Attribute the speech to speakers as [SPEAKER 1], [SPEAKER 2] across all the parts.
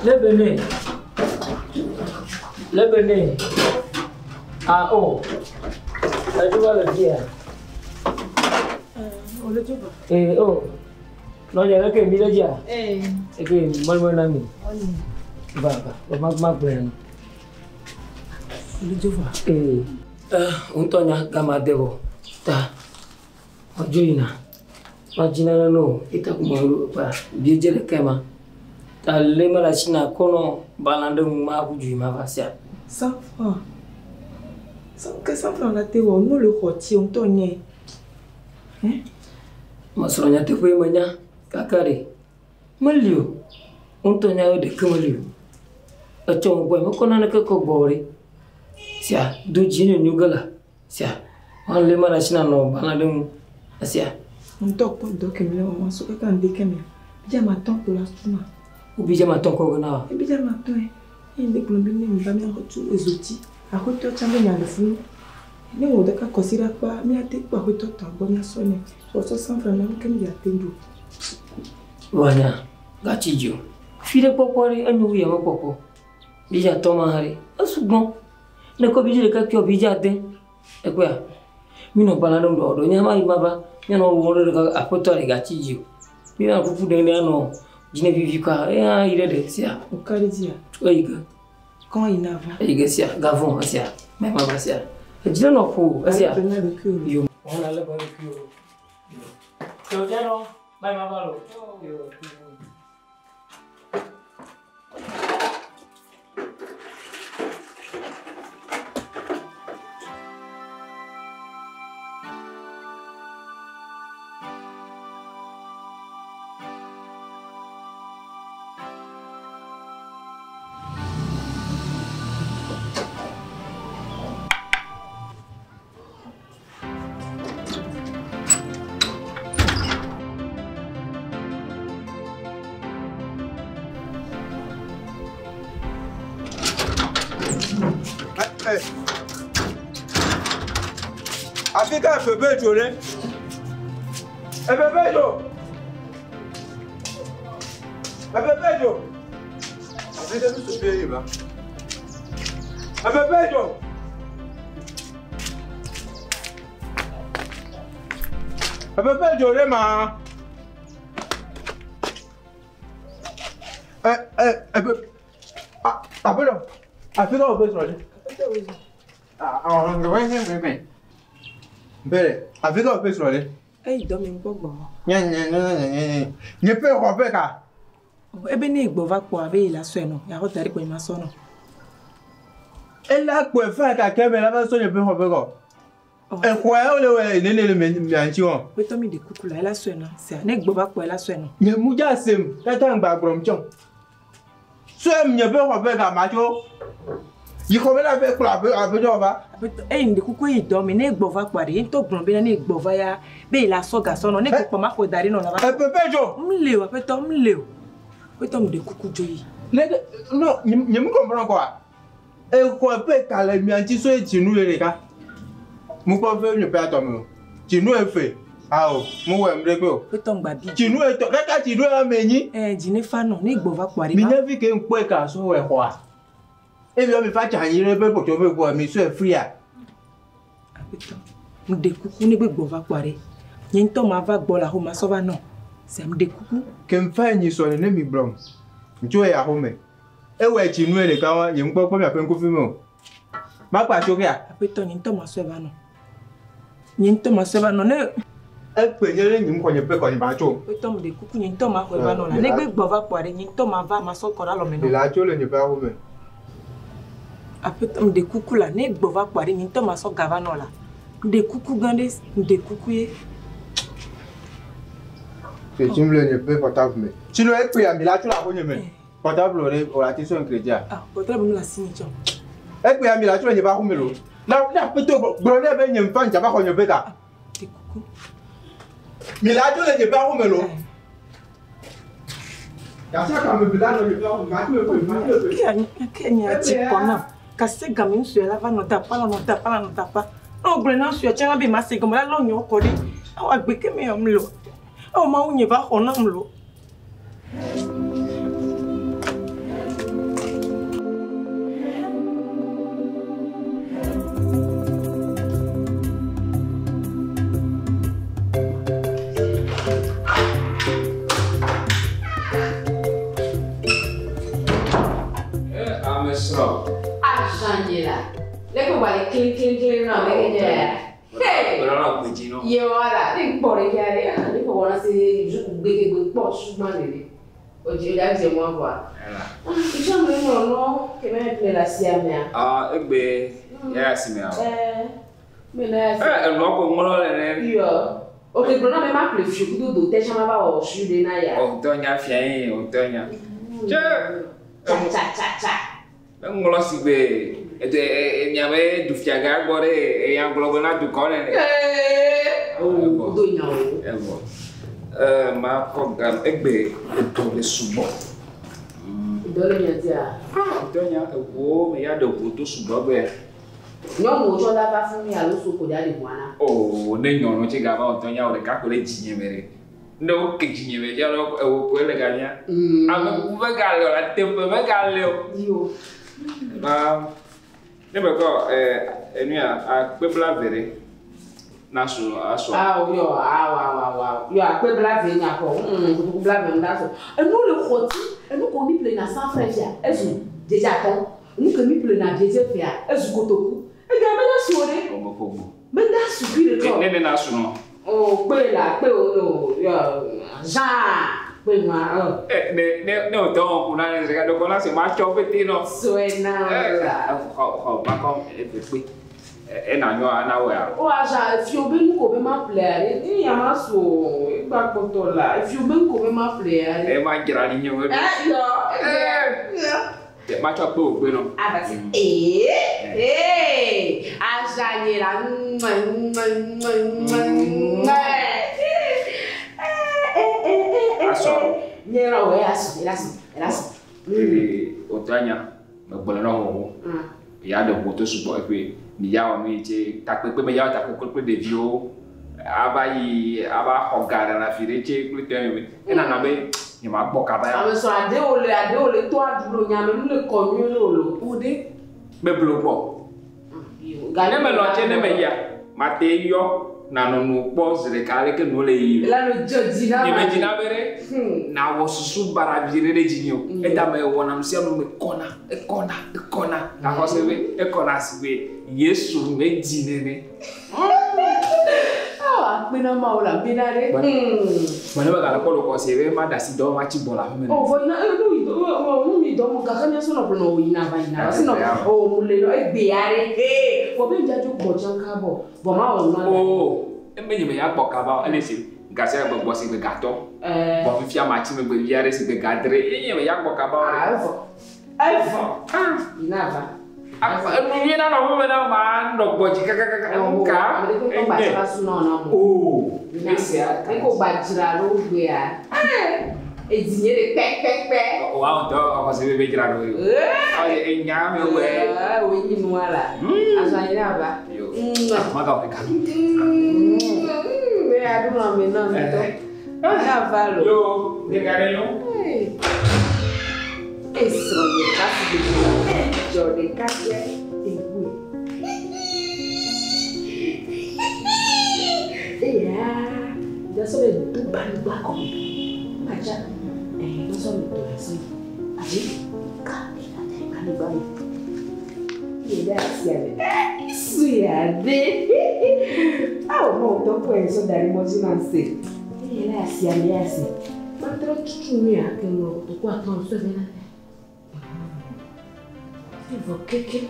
[SPEAKER 1] Lebe ne. Lebe ne. Ah oh. Edzo va le fia.
[SPEAKER 2] Wòle dzo va.
[SPEAKER 1] Ee oh. Nɔnye leke mi le dzia?
[SPEAKER 2] Ee.
[SPEAKER 1] Eke mɔlimɔli na mi. Va va ma ma gblɔe na.
[SPEAKER 2] Wòle dzo va.
[SPEAKER 1] Ee. Ŋutɔ nya gama de vɔ. Ta. Madzo yina. Madzi nane no o. Ita ko ma pa biedze ɖeka ma. Ta le ma le asi na kɔnɔ balã ɖe ŋu ma ƒu du yi ma va sia.
[SPEAKER 2] 100 francs. Ke 100 francs la te wɔ nu le xɔ tsi ŋutɔ nye.
[SPEAKER 1] Mesrɔ̃ nyateƒe menya kaka ɖe. Meli o. Ŋutɔ nya ɖeke meli o. Etsɔ me gbɔe mekɔ naneke kɔ gbɔ ɖe. Sia do dzi nyonyo ge la. Sia ma le ma le asi na nɔ balã ɖe ŋu. Esia.
[SPEAKER 2] Ŋutɔ kpɔ dɔ ke mi le wɔm so kaka ŋdi ke mea. Bidza ma tɔ kpo la suna.
[SPEAKER 1] Wo bidza ma tɔ kɔ ge na wa.
[SPEAKER 2] Bidza ma tɔ ye. Eye ŋdi gblɔ be ne mi va míaxɔ tu ezoti. Aƒetɔ tsã be nya le funu. Ne wò ɖeka kɔsi ɖe akpa míate kpɔ aƒetɔ tɔ gbɔ míasɔ nɛ. Wòsɔ 100 francs na ke mi dza te ɖu.
[SPEAKER 1] Wanya gatsi dzi o. Fi ɖe kpɔkpɔ ɖe enyo wu yame kpɔkpɔ. Bidza tɔ ma hã ɖe esugbɔ. Ne kɔ bidza ɖeka kpɔ bidza ade. Ekpɔa mi nɔ balã ɖe ŋu ɖɔ ɖɔ nye ma yi ma va míanɔ wɔm ɖe ɖeka aƒetɔ ɖe gatsi dzi o. Mi na kuku ɖe ne anɔ dzi ne vivi kɔa eya yi ɖe ɖe sia.
[SPEAKER 2] Wòka ɖe dzia?
[SPEAKER 1] Eyi ke.
[SPEAKER 2] Kɔn yi na va.
[SPEAKER 1] Eyi ke sia gavɔ esia mɛ ma va sia. Edzi ne nɔ ƒo esia.
[SPEAKER 2] Ale be na ɖokuiwò.
[SPEAKER 1] Yo. Wɔn ale be ɖokuiwò. Yo. Yo dze nɔ. Bye ma va lo. Yo.
[SPEAKER 3] Afi ka efe be dzo ɖe? Efe be dzo. Efe be dzo. Afi ka nu be yi ba. Efe be dzo. Efe be dzo ɖe ma. Ɛ ɛ efe a aƒetɔ afi ka wo be srɔ̃ ɖe? Bẹ́ẹ̀ afi ka wo be srɔ̃ ɖe?
[SPEAKER 2] Eyi dɔ me ŋkpɔ gbɔ.
[SPEAKER 3] Nye nye nye nye nye nye nye ƒe xɔ ƒe ka.
[SPEAKER 2] Ebe ne gbɔ va kpɔ abe yi la sɔe nɔ. Yaxɔ da ɖe kpɔ yi ma sɔ nɔ.
[SPEAKER 3] Ela kpɔe fa gake me la va sɔ nye ƒe xɔ ƒe kɔ. Exɔa wo le wɔ nene le mia ŋuti wɔm.
[SPEAKER 2] Aƒetɔ mi ɖe kuku la ela sɔe nɔ. Sia ne gbɔ va kpɔ ela sɔe nɔ.
[SPEAKER 3] Nye mu dza sem tata ŋgba gblɔm tsɔ. Sɔe nye ƒe xɔ ƒe ka ma tso. Yi xɔ me la ƒe kplɔ aƒe aƒetɔ va.
[SPEAKER 2] Aƒetɔ eyi ŋɖe kuku eyi dɔ me ne gbɔ va kpɔa ɖe ye ŋutɔ gblɔ bena ne gbɔ va ya be yi la sɔ gasɔ nɔ ne gbɔ kpɔ ma xɔ da ɖi nɔ la va.
[SPEAKER 3] Eƒe ƒe dzo.
[SPEAKER 2] M le o aƒetɔ m le o. Aƒetɔ m ɖe kuku dzo yi.
[SPEAKER 3] Ne no nye nye mu comprendre quoi. Exɔ ƒe ka le mia ŋuti sɔe dzinu le ɖeka. Mu kpɔ ƒe nye ƒe atɔ me o. Dzinu efe. Awo mu wɔ ŋɖe kpe o.
[SPEAKER 2] Aƒetɔ ŋgba bi.
[SPEAKER 3] Dzinu etɔ kaka dzinu ame enyi.
[SPEAKER 2] Ɛ dzi ne fa nɔ ne gbɔ va kpɔa ɖe.
[SPEAKER 3] Mi nye vi ke ŋkpɔe ka sɔ wɔ exɔa. Ebi mi fa tsa anyi ɖe ƒe kpɔtɔ ƒe gbɔ mi sɔe fria.
[SPEAKER 2] Aƒetɔ m ɖe kuku ne gbe gbɔ va kpɔa ɖe. Nye ŋutɔ ma va gbɔ le aƒe ma sɔ va nɔ. Sia m ɖe kuku.
[SPEAKER 3] Ke ŋfa enyi sɔ ne mi gblɔm. Ŋutsu eya xɔme. Ewɔ dzinu ɖeka wa nye ŋkpɔ kpɔ miaƒe ŋkuvi me o. Ma kpa tso kea.
[SPEAKER 2] Aƒetɔ nye ŋutɔ ma sɔe va nɔ. Nye ŋutɔ ma sɔe va nɔ ne.
[SPEAKER 3] Ekpe nye ɖe nye ŋkɔ nye ƒe kɔ nye ma tso.
[SPEAKER 2] Aƒetɔ m ɖe kuku nye ŋutɔ ma xɔe va nɔ la. Ne gbe gbɔ va kpɔa ɖe nye ŋutɔ ma va ma sɔ kɔ ɖe alɔme nɔ.
[SPEAKER 3] Mi la tso le nye ƒe aƒeme.
[SPEAKER 2] Aƒetɔ m ɖe kuku la ne gbɔ va kpɔa ɖe nye ŋutɔ ma sɔ ga va nɔ la. M ɖe kuku gã ɖe m ɖe kuku ye.
[SPEAKER 3] Tsi le nye ƒe portable me. Tsi no ekpe mi la tso le aƒe me. Portable ɖe o la ti sɔ crédit a.
[SPEAKER 2] Ah portable mi le asi nye tsɔ.
[SPEAKER 3] Ekpe mi la tso le nye ƒe aƒeme lo. Na na aƒetɔ gblɔ nɛ be nye ŋfa ŋdza va xɔ nye ƒe ka.
[SPEAKER 2] Ɖe kuku.
[SPEAKER 3] Mi la tso le nye ƒe aƒeme lo. Gasi aka me la nɔ nye ƒe aƒeme. Ma tso eƒe ma tso eƒe.
[SPEAKER 2] Ke ke nye atsi kɔ nam. Kase game ŋusue la va nɔ da pa la nɔ da pa la nɔ da pa. Ne wogblɔ na ŋusue tsã la be ma se gɔme la lɔ nyɔ kɔ ɖi. Awa agbe ke me yam le o. Awo Mawu nye va xɔ nam lo.
[SPEAKER 4] Ame srɔ̃.
[SPEAKER 5] Azanyela. Leke wà le klékléklé náà leke jẹ ya. Hey!
[SPEAKER 4] Wòle nɔ gbedzi nɔ.
[SPEAKER 5] Ye wala, ne kpɔ ɖe kia ɖe, ne kpɔ wɔna se gbegbe kpɔ sugbã le ɖe. O dzi ɖe dze mɔ vɔa.
[SPEAKER 4] Ɛla.
[SPEAKER 5] Ìtsɔ mi nɔ nɔ kɛmɛ ƒle le asia mea.
[SPEAKER 4] Ah, egbe ya asi mea.
[SPEAKER 5] Ɛɛ, mi na ya si.
[SPEAKER 4] Ɛ enua ko ŋlɔ le ne.
[SPEAKER 5] Yɔ. Ok, gblɔ na mi ma ƒle fiu kudo do tɛ tsã ma va wɔ su ɖe na ya.
[SPEAKER 4] Ɔtɔ nya fia ye ɔtɔ nya. Tse.
[SPEAKER 5] Tsa tsa tsa tsa.
[SPEAKER 4] Eŋlɔ si gbe edo ɛ miabe dufiaga gbɔ ɖe eya gblɔ be na dukɔ nene.
[SPEAKER 5] Ee. O do nya o.
[SPEAKER 4] Evɔ. Ɛ ma kɔ ga egbe edɔ le sugbɔ.
[SPEAKER 5] Dɔ le mia dzia.
[SPEAKER 4] Ɔtɔ nya eʋuwo me ya ɖe ʋu to sugbɔ gbe.
[SPEAKER 5] Nyɔnuwo tsɔ da va fún mi alo so ko dza le ʋua na.
[SPEAKER 4] O ne nyɔnu tse gava ɔtɔ nya wo ɖeka ko ɖe dzinye me ɖe. Ne wo ke dzinye me fia lɔ ewo koe le gamia. Ame kuku megale o, la teƒe megale o.
[SPEAKER 5] Yo.
[SPEAKER 4] Ma ne be kɔ ɛ enu ya akpe blaeve ɖe na su asɔ.
[SPEAKER 5] Awo yɔ awo awo awo awo yɔ akpe blave nya kɔ kotoku blave ŋu da sɔ. Enu le xɔti enu ko mi ƒle na cent francs fia ezu dzedze atɔ enu ke mi ƒle na dzedze fia ezu kotoku. Ega me da su o ɖe.
[SPEAKER 4] O me ƒo gbo.
[SPEAKER 5] Me da su kui ɖe
[SPEAKER 4] Ne
[SPEAKER 5] kɔ.
[SPEAKER 4] ne na su nɔ.
[SPEAKER 5] O kpe la kpe o no yɔ Jean kpe ma ɔ.
[SPEAKER 4] Ɛ ne ne ne o tɔ wɔn kuna ne ɖeka ɖeko na se ma tsɔ pete nɔ.
[SPEAKER 5] Sɔe na
[SPEAKER 4] Ɛ
[SPEAKER 5] la.
[SPEAKER 4] xɔ xɔ ma kɔ eve kpe. Ɛ ena nyɔ ana wɔ ya.
[SPEAKER 5] O aza fio be nu ko be ma ƒle ya ɖe ni ya ma su o egba kpɔtɔ la fio be nu ko be ma ƒle ya ɖe.
[SPEAKER 4] Ɛ ma dzra ni nye wo.
[SPEAKER 5] Ɛ yɔ ɛ.
[SPEAKER 4] Ɛ ma tsɔ kpe o kpe nɔ.
[SPEAKER 5] Abasi ee ee azanyela ŋmɛ ŋmɛ ŋmɛ ŋmɛ ŋmɛ.
[SPEAKER 4] Asɔ.
[SPEAKER 5] Nye la o ya su ya su ya su.
[SPEAKER 4] Ee o tɔ nya me gblɔ na wo. Ya ɖe ʋu to sugbɔ eƒe mi ya wɔ nu yi tse takpekpe me ya wɔ takpekpe kple ɖeviwo ava yi ava xɔ ga ɖe le afi ɖe tse kple tɔ me enana be nye ma gbɔ kaba ya.
[SPEAKER 5] Ame sɔrɔ adewo le adewo le to aɖu le nyame nu le kɔ nyuie le o lo.
[SPEAKER 4] O ɖe meblo gbɔ. Ne me lɔ tse ne me yia ma te yɔ nanɔ nu kpɔ zi ɖeka aleke nuwo le yiyi.
[SPEAKER 5] La le dzɔ dzi na
[SPEAKER 4] Nye
[SPEAKER 5] ma.
[SPEAKER 4] me dzina be ɖe nawɔ susu baɖavi ɖe ɖe dzinye o. Eta me wɔna nu sia nu me kɔna ekɔna ekɔna gaxɔ se be ekɔna si be Yesu me dzi nene.
[SPEAKER 5] Awo akpe na ma o la be na ɖe.
[SPEAKER 4] Mɛ ne be gale kpɔ ɖo kɔ se be ma da asi dɔ ma tsi gbɔ le aƒeme.
[SPEAKER 5] O vɔ yina e nu yi o o nu mi dɔ mo gake mía sɔ nɔ gblɔ nɔ o yina va yina va sinɔ o mu le nɔ egbe ya ɖe. Ee vɔ be ŋdza dzo gbɔ tsã ka bɔ vɔ ma wɔ nua.
[SPEAKER 4] O eme nye me ya gbɔ kaba ele si gasi ya gbɔ si gbe gatɔ.
[SPEAKER 5] Ɛɛ
[SPEAKER 4] Bɔ fifia ma tsi megbe via ɖe si gbe gadre ye nye me ya gbɔ kaba o.
[SPEAKER 5] evɔ evɔ yina va.
[SPEAKER 4] Enu nyui na nɔ ƒeme na ma nɔ gbɔ dzi kakakaka nu ka.
[SPEAKER 5] Ame ɖe kpekpe gba tsã va su nɔ na mo.
[SPEAKER 4] O
[SPEAKER 5] Yina ne ko gba dzra ɖo gbea. Edzi nye ɖe kpɛkpɛkpɛ.
[SPEAKER 4] O wa ŋutɔ xɔ se be be dzra ɖo ye o.
[SPEAKER 5] Ee.
[SPEAKER 4] Ɔ enya me wɔ.
[SPEAKER 5] Ee o nyi nua la. Azɔ yina va.
[SPEAKER 4] Yo. Ma ka wɔ ɖeka.
[SPEAKER 5] Be aɖu lãme na ŋutɔ. Yina va lo.
[SPEAKER 4] Yo ɖeka ɖe yo.
[SPEAKER 5] Esrɔ̃ ɖeka si gbogbo dzɔ ɖeka kple ewoe. Eya, dasɔ be do gbanigba kɔme. Madza, ɛɛ dasɔ be do dasɔ yi. Adzi, ka gbanigba me. Ye ɖe asia le. Suya de. Awo ma wòtɔ kɔe sɔ da ɖe mɔdzi na se. Eye ɖe asia me ya se. Matrɔ tutu nu ya ke ŋlɔ kotoku atɔ sɔ vɛ na. Evɔ keke.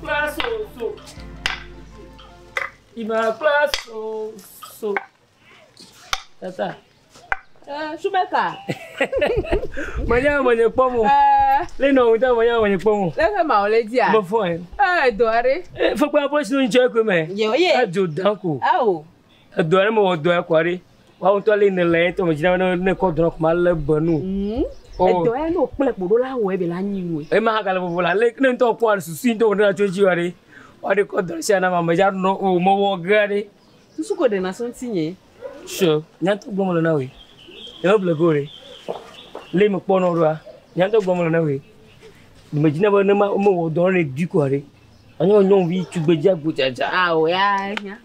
[SPEAKER 1] kpla soso. Ima kpla soso. Tata.
[SPEAKER 5] Sumeka.
[SPEAKER 1] Manya manya kpɔ mo. Le nɔ ŋutɔ manya manya kpɔ mo.
[SPEAKER 5] Leke ma wòle dzia?
[SPEAKER 1] Mo fɔ ye.
[SPEAKER 5] Dɔ aɖe.
[SPEAKER 1] Fɔkpa bɔ sinu ŋutsɔ ko mɛ.
[SPEAKER 5] Ye ye.
[SPEAKER 1] Edzo dan ko.
[SPEAKER 5] Awo.
[SPEAKER 1] Edɔ aɖe me wɔ dɔ ya kɔ ɖe. Woawo ŋutɔ le ne le ye tɔ me dzina ne ne kɔ dɔnɔ ko ma lé be nu.
[SPEAKER 5] Edɔ ya ne wòkple kpo ɖo la wɔe be la nyi ŋue.
[SPEAKER 1] Ema hã gale vovo la le ne ŋutɔ kpɔ susu ŋutɔ wòɖe na tso dzi wa ɖe. Woaɖe kɔ dɔ sia na ma me dza nɔ o mewɔ ge aɖe.
[SPEAKER 5] Susu ko ɖena sɔ ŋuti nye.
[SPEAKER 1] Sure. Nyatɔ gblɔm le na woe. Nye ble go ɖe. Le me kpɔ nɔ ɖoa. Nyatɔ gblɔm le na woe. Me dzina be ne ma mewɔ dɔ ne dui ko aɖe. Anyo nyɔnuvi tugbedze agbodzadza.
[SPEAKER 5] Awo ya hiã.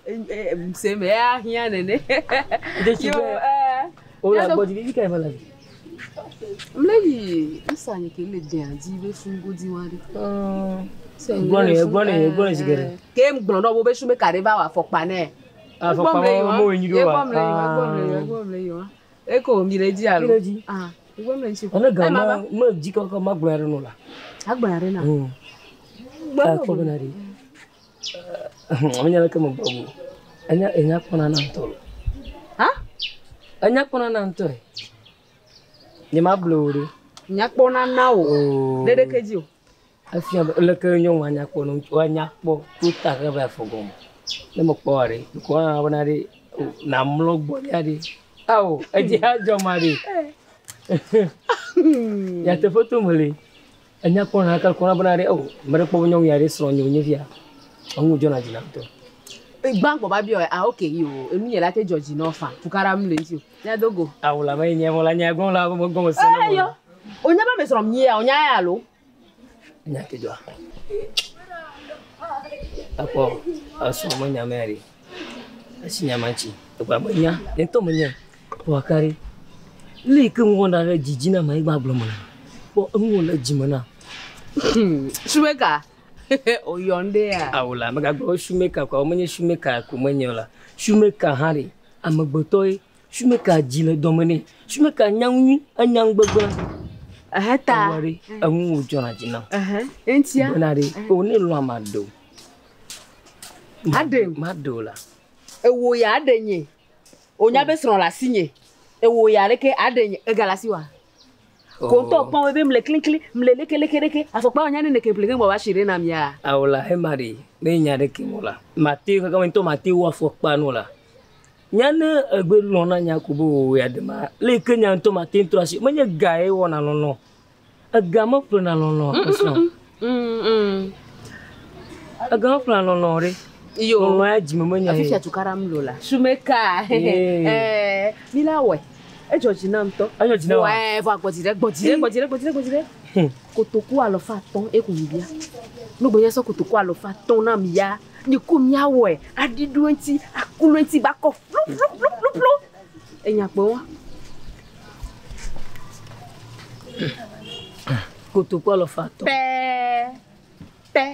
[SPEAKER 5] Se me ya hiã nene.
[SPEAKER 1] Ɖe tsi be. O la gbɔ dzi vi ka ye va la vi.
[SPEAKER 5] Mle yi nusa nye ke le dea dzi be fungodi wa ɖe.
[SPEAKER 1] Gblɔ ne zi geɖe.
[SPEAKER 5] Ke gblɔ na wo be sumeka ɖe va wɔ afɔkpa nɛ.
[SPEAKER 1] Afɔkpa mo nyi ɖo wa.
[SPEAKER 5] Egbɔ mle yi wa. Eko mi le dzi alo.
[SPEAKER 1] Mi le dzi.
[SPEAKER 5] Ah, egbɔ mle dzi.
[SPEAKER 1] Ane ga ma me dzi kɔkɔ ma gblɔ ɖe no la.
[SPEAKER 5] Agblɔ ɖe na.
[SPEAKER 1] Akpɔ bena ɖe. Ame nya leke me gbɔ bo. Enya kpɔna na ŋutɔ lo.
[SPEAKER 5] Ha?
[SPEAKER 1] Enya kpɔna na ŋutɔ. Nye ma ble wo ɖe.
[SPEAKER 5] Nya kpɔna na wo. Ɖe ɖeke dzi o.
[SPEAKER 1] Afia be leke nyɔnu anya kpɔ no ŋutsu anya kpɔ to ta ke va afɔ gɔme. Ne me kpɔ wa ɖe, ko na bena ɖe na mlɔ gbɔ nya ɖe. Awo, edzi adzɔ ma ɖe. Nyateƒe to me le. Enya kpɔ na ka kpɔ na bena ɖe o, me ɖe kpɔ be nyɔnu ya ɖe srɔ̃ nye wònye fia. Eŋu dzɔna dzi na ŋutɔ.
[SPEAKER 5] Gbãgbɔ ba biɔ ah ok yo enu nye la te dzɔ dzi nɔ fa tukara mu le ŋuti o. Nya dogo.
[SPEAKER 1] Awo la me nye mo la nya gbɔn la me gɔme se na mo.
[SPEAKER 5] Eyo. Onya ba me srɔ̃ mie ya onya ya alo.
[SPEAKER 1] Nya ke dzɔa. Akpɔ esrɔ̃ me nya me ya ɖe. Esi nya ma tsi. Egba me nya, nye ŋutɔ me nya. Wɔ aka ɖe. Le yi ke ŋu wɔna ɖe dzidzi na ma ye gba gblɔ me na. Kpɔ eŋu le dzime na.
[SPEAKER 5] Sumeka. Oyɔ ŋɖe ya.
[SPEAKER 1] Awo la megagblɔ sumeka ko menye sumeka ko menye o la. Sumeka hã ɖe amegbetɔ ye. Sumeka dzi le dɔme nɛ. Sumeka nya nyui, enya gbegblẽ.
[SPEAKER 5] Ɛhɛ ta.
[SPEAKER 1] Ewɔ ɖe eŋu dzɔna dzi nam.
[SPEAKER 5] Ɛhɛ. Eŋutia.
[SPEAKER 1] Bena ɖe o ne lɔ̃ ame aɖe o.
[SPEAKER 5] Aɖe.
[SPEAKER 1] Maɖe o la.
[SPEAKER 5] Ewo ya aɖe nye. Onya be srɔ̃ le asi nye. Ewo ya ɖeke aɖe nye. Ega le asi wa. Kontɔ kpɔm be mle klinkli, mle leke leke leke. Afɔkpa wonya ne neke ple ke gbɔ va si ɖe na mia.
[SPEAKER 1] Awo la ema ɖe me nya ɖeke mo la. Mate kaka me ŋutɔ mate wɔ afɔkpa no la. Nya ne egbe lɔ̃ na nya ko be wò ya ɖe ma. Le ke nya ŋutɔ mate ŋutɔ asi. Menye ga ye wɔna lɔlɔ̃. Ega meƒlena lɔlɔ̃ esrɔ̃. Ega meƒlena lɔlɔ̃ ɖe.
[SPEAKER 5] Yo.
[SPEAKER 1] Lɔlɔ̃ ya dzime menya ye.
[SPEAKER 5] Afifia tukara mlo la. Sumeka. Mi la wɔe. Edzɔ dzi nam ŋutɔ.
[SPEAKER 1] Edzɔ dzi na wa.
[SPEAKER 5] Wɔe vɔ gbɔdzi ɖe gbɔdzi ɖe gbɔdzi ɖe gbɔdzi ɖe gbɔdzi ɖe. Kotoku alɔfa atɔ̃ eko mi bia. Nugbe nye sɔ kotoku alɔfa atɔ̃ na mi ya. Nye ko mia wɔe. Aɖi ɖo eŋuti, aku ɖo eŋuti ba kɔ flu flu flu flu flu. Enya kpɔ wa.
[SPEAKER 1] Kotoku alɔfa atɔ̃.
[SPEAKER 5] Pɛɛ. Pɛ.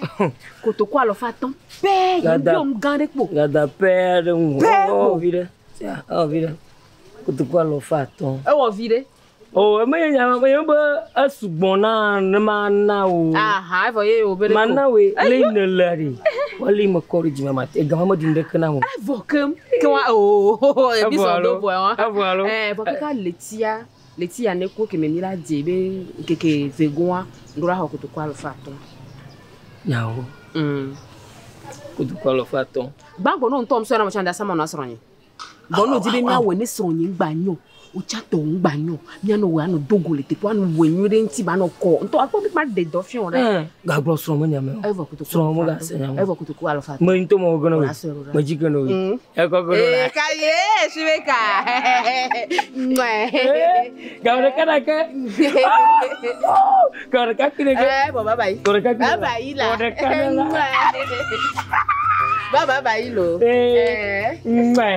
[SPEAKER 5] Kotoku alɔfa atɔ̃. Pɛɛ. Ye
[SPEAKER 1] Gada.
[SPEAKER 5] biɔ nu gã ɖe kpo.
[SPEAKER 1] Gada pɛɛ ɖe ŋu.
[SPEAKER 5] Pɛɛ kpo.
[SPEAKER 1] Ewɔ vi ɖe. Sia, ewɔ vi ɖe. Kotoku alɔfa atɔ̃.
[SPEAKER 5] Ewɔ vi ɖe.
[SPEAKER 1] O, menye nya menye be esugbɔ na ne ma na o.
[SPEAKER 5] Aha, evɔ ye wo be ɖe ko.
[SPEAKER 1] Ma na woe le ne le ɖe. Wale me kɔ ɖe dzime ma te gama me di ɖeke na wo.
[SPEAKER 5] Evɔ kem. Ke wa o ebi
[SPEAKER 1] Evɔ
[SPEAKER 5] sɔ
[SPEAKER 1] alo?
[SPEAKER 5] do vɔ wa.
[SPEAKER 1] Evɔ alo?
[SPEAKER 5] Vɔ kaka letia letia ne ko ke me mi la dze be keke vegoa ŋɖo la xɔ kotoku alɔfa atɔ̃.
[SPEAKER 1] Nyawo. Kotoku alɔfa atɔ̃.
[SPEAKER 5] Gbãgbɔ no ŋutɔ ŋusɔ na mo tsã da sama na srɔ̃ nye. Bɔn no di be miawɔe ne srɔ̃ nye ŋgba nyɔ. Wotsa tɔ ŋgba nyɔ. Mianɔ wɔ anɔ dogo le teƒe anɔ wɔ nyuie ɖe ŋuti ba nɔ kɔ. Ŋutɔ akpɔ be ma ɖe dɔ fiɔ ɖe.
[SPEAKER 1] Gagblɔ srɔ̃ me nya me o.
[SPEAKER 5] Evɔ kotoku.
[SPEAKER 1] Srɔ̃ me gase nya me.
[SPEAKER 5] Evɔ kotoku alɔfa atɔ̃.
[SPEAKER 1] Me ŋutɔ me wɔ gena
[SPEAKER 5] Wòla
[SPEAKER 1] o.
[SPEAKER 5] sɔe ɖo ɖa.
[SPEAKER 1] Me dzi gena o. Ekɔ gena o la.
[SPEAKER 5] Ee, kaye, Sumeka. Ŋmɛ.
[SPEAKER 1] Gawo ɖeka ɖeke. Gawo ɖeka kpi ɖeke.
[SPEAKER 5] Bɔn bye bye.
[SPEAKER 1] Gawo ɖeka kpi
[SPEAKER 5] Bye
[SPEAKER 1] ɖeke.
[SPEAKER 5] bye la.
[SPEAKER 1] Gawo ɖeka ɖe la.
[SPEAKER 5] Bye bye bye lo.
[SPEAKER 1] Ee. Ŋmɛ.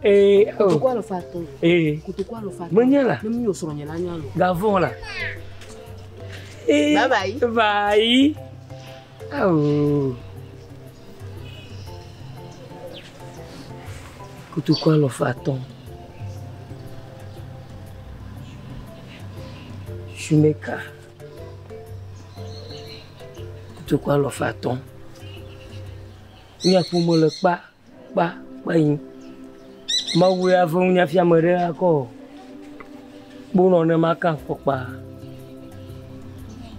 [SPEAKER 1] Ee. O.
[SPEAKER 5] Kotoku alɔfa atɔ̃.
[SPEAKER 1] Ee.
[SPEAKER 5] Kotoku alɔfa atɔ̃.
[SPEAKER 1] Menye la.
[SPEAKER 5] Ne mi yɔ srɔ̃ nye la nya lo.
[SPEAKER 1] Gavɔ la. Ee.
[SPEAKER 5] Bye bye.
[SPEAKER 1] Bye. Awo. Kotoku alɔfa atɔ̃. Sumeka. Kotoku alɔfa atɔ̃. Miaƒome le kpa kpa kpa yim. Mawu ya ve ŋu hafi ame ɖe akɔ kponɔ ne maka afɔkpa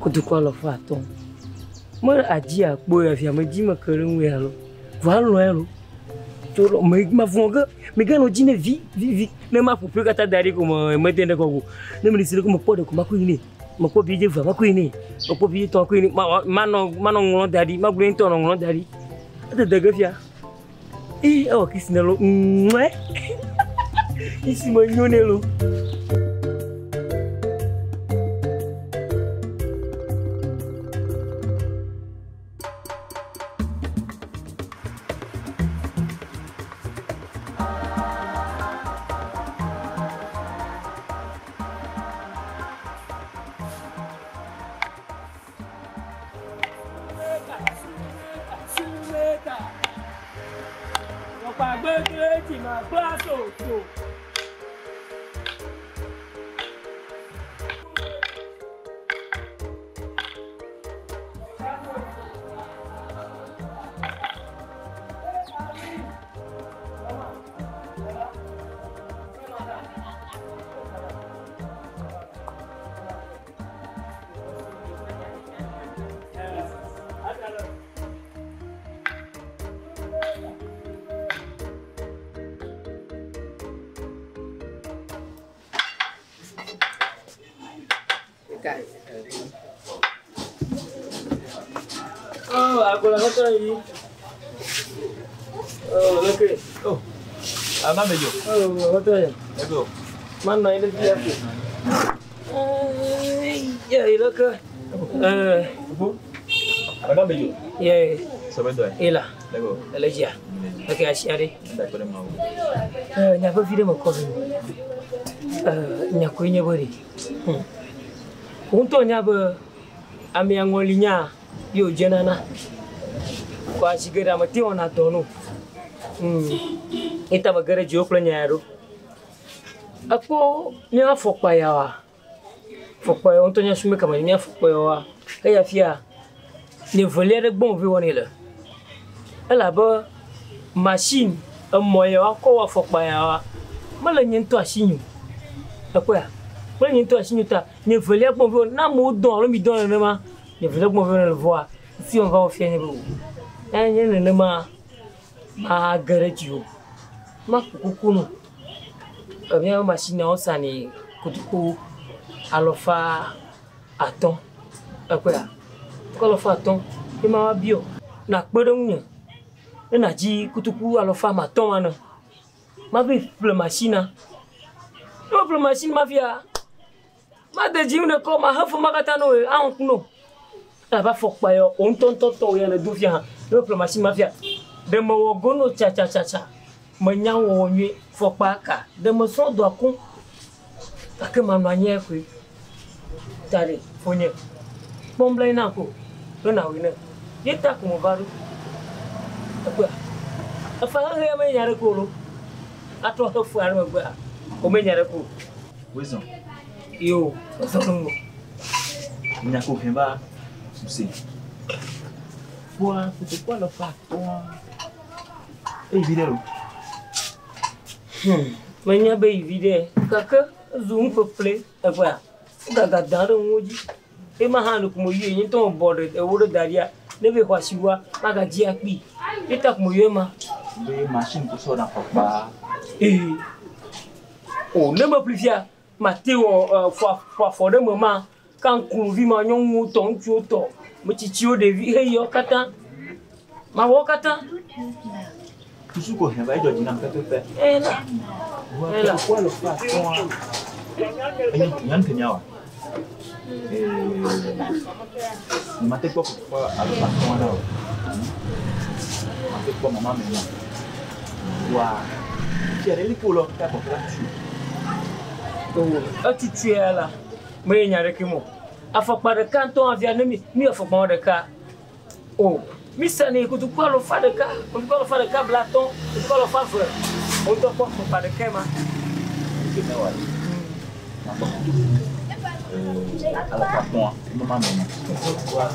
[SPEAKER 1] kotoku alafa atɔ̃. Me adzi akpo ya fia medzi me ke ɖe ŋu ya lo. Vɔ alɔ ya lo. Tso lɔ me mavɔ̃ ge meganɔ dzi ne vi vi vi ne maƒo ƒe katã da ɖi ko me mede ɖe kɔ go. Ne mele si ɖe ko mekpɔ ɖe ko makɔ yi nɛ. Mekpɔ vi dze eve makɔ yi nɛ. Mekpɔ vi etɔ̃ makɔ yi nɛ. Ma manɔ manɔ ŋlɔ da ɖi. Magblɔ ye ŋutɔ nɔ ŋlɔ da ɖi. Edede ge fia. Ii ewɔ kisi ne lo. Ŋmɛ. Kisi me nyo ne lo. Oh, agola kɔtɔ yi. Oh, leke.
[SPEAKER 3] Oh, ama me dzo.
[SPEAKER 1] Oh, kɔtɔ yi.
[SPEAKER 3] Ego.
[SPEAKER 1] Manɔ anyi ɖe fia ko. Ye, leke. Eh,
[SPEAKER 3] Fufu. Ama me dzo.
[SPEAKER 1] ye,
[SPEAKER 3] Sɔbɛ dɔ ye.
[SPEAKER 1] ela.
[SPEAKER 3] Ego.
[SPEAKER 1] Ele dzia. Leke asia ɖe.
[SPEAKER 3] Da kpe ɖe mawu.
[SPEAKER 1] Eh, nya vevi ɖe me kɔ vi. Eh, nya koe nye be ɖe. Wò ŋutɔ nya be amea ŋɔli nya ye wòdzena na. Kɔ asi ge ɖe ame te wɔna dɔ no. Ye ta mege ɖe dziwò kple nya ya ɖo. Ekpɔ mía afɔkpa ya wa. Afɔkpa ya ŋutɔ nya sume kame mía afɔkpa ya wa. Eya fia nye velia ɖe gbɔm vi wɔnɛ le. Elabe machine emɔ ya wa kɔ wɔ afɔkpa ya wa mele nye ŋutɔ asi nye o. Ekpɔa? Mele nye ŋutɔ asi nye o ta nye velia gbɔm vi wɔ ne amewo dɔn alo mi dɔn nenema nye velia gbɔm vi wɔnɛ le vɔa fi wɔm va wɔ fia nye be o. Ne nye nenema mage ɖe dziwò. Maƒo kuku no. Míaƒe machine wo sani kotoku alafa atɔ̃. Ekpɔa? Kotoku alafa atɔ̃ ye ma va biɔ. Nakpe ɖe ŋunye ne nàdzi kotoku alafa ame atɔ̃ ma ne. Mava yi ƒle machine ne meƒle machine ma fia, made dzi ŋu ɖe mahe fe ma katã na wò awɔ ŋku na wò. Elabe afɔkpa ya wò ŋutɔŋutɔ tɔwò ya nèdo fia hã ne meƒle machine ma fia, ɖe mewɔ gono tsatsatsa. Menya wɔwɔ nyuie. Fɔkpa ka ɖe mesrɔ̃ dɔa koŋ gake manɔ anyi ya koe. Ta ɖe fonye kpɔm bla na ko be nawɔe ne. Ye ta ko meva ɖo. Ekpɔa? Efa hehe ya menya ɖeke o lo. Atrɔ he fua ɖe megbea, wo menya ɖeke o.
[SPEAKER 3] Wezɔn.
[SPEAKER 1] Yo, wezɔn ɖe ŋgɔ.
[SPEAKER 3] Nya ko hɛn va se. Fua kotoku alafa atɔ̃a. Eyi vi ɖe lo.
[SPEAKER 1] Menya be yi vi ɖe gake ezu nuƒeƒle egbea. Wogaga da ɖe ŋuwo dzi. Ye ma hã ɖeko meyɔe nye ŋutɔ mebɔ ɖe ewo ɖe da ɖia. Ne va xɔ asi wua, magadzi akpii. Ye ta ko meyɔe ma.
[SPEAKER 3] Be machine ko sɔ na afɔkpa.
[SPEAKER 1] Ee. O ne meƒli fia, mate wɔ ƒo afɔ ɖe me ma. Kankluvi ma nyɔnuwo tɔ, ŋutsuwo tɔ, metsitsiwo, ɖevi heyiwo katã. Mawɔ wo katã.
[SPEAKER 3] Susu ko hɛn va edzɔ dzi nam pɛpɛpɛ.
[SPEAKER 1] Ela.
[SPEAKER 3] Vɔa kotoku alafa atɔ̃a. Enye nya nu ke míawɔ. Nyemate kpɔ kotoku alafa atɔ̃a na o. Mate kpɔ mama me na. Vɔa fia ɖe li ke wòle ta kɔkɔ la tutu.
[SPEAKER 1] O etutu ya la, menye nya ɖeke me o. Afɔkpa ɖeka ŋutɔ afia ne mi mi afɔkpa wɔ ɖeka. O mi sani kotoku alafa ɖeka, kotoku alafa ɖeka bla atɔ̃, kotoku alafa eve. Wo ŋutɔ kpɔ afɔkpa ɖeka ma.
[SPEAKER 3] Ke ne wɔ. Makpɔ kotoku alafa atɔ̃a mama me na. Vɔa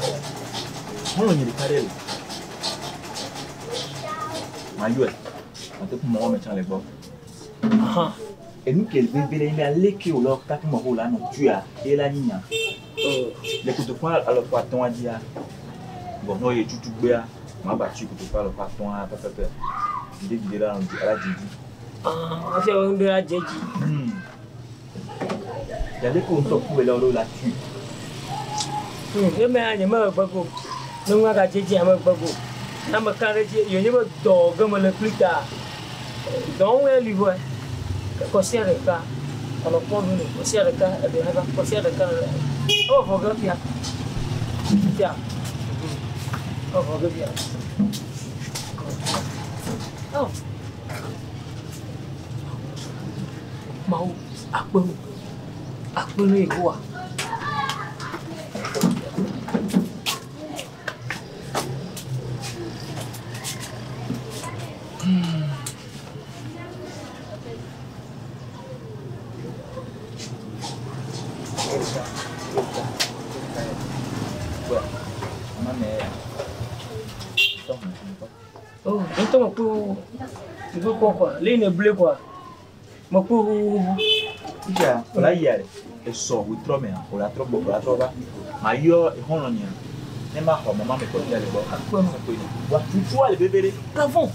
[SPEAKER 3] xɔlɔ̃ nye ɖeka ɖe li.
[SPEAKER 6] Ma yɔe. Mate ŋu mɔ me tsã le gbɔ. Enu ke le veve ɖe nye be aleke wòle kaka mɔ wòle anɔ tuia ye la nyi nya. Le kotoku alɔfa atɔ̃a dzia, bon ne woyi tutu gbea, magba tui kotoku alɔfa atɔ̃a pɛpɛpɛ. Viɖe viɖe la nɔ dzi ala dzi dzi.
[SPEAKER 1] Hafi ame ŋutɔ adze edzi.
[SPEAKER 6] Ya leke wo ŋutɔ ku le wo la tui.
[SPEAKER 1] Eme ya nye me gbe go. Ne ŋua gadze edzi ame gbe go. Ne ame ka ɖe edzi yenye be dɔ ge mele kpli ta. Dɔ ŋue li vɔe. Kɔsia ɖeka alɔ kpɔ nu ne kɔsia ɖeka eɖe hã va kɔsia ɖeka le. Ewɔ vɔ ge fia. Fia. Ewɔ vɔ ge fia. Oh. Mawu akpe nu. Akpe nu Yehowa. Oh, ŋutɔ mekpɔ ŋgbe kpɔ quoi, le ne blé quoi. Mekpɔ
[SPEAKER 6] Fifia, wòla yia ɖe, esɔ wetrɔ mea, wòla trɔ gbɔ, wòla trɔ va. Mayɔ exɔlɔ̃ nyea, ne maxɔ mama me kɔtia le gbɔ.
[SPEAKER 1] Akpe nu.
[SPEAKER 6] Wa tutua le veve ɖe.
[SPEAKER 1] Gavɔn.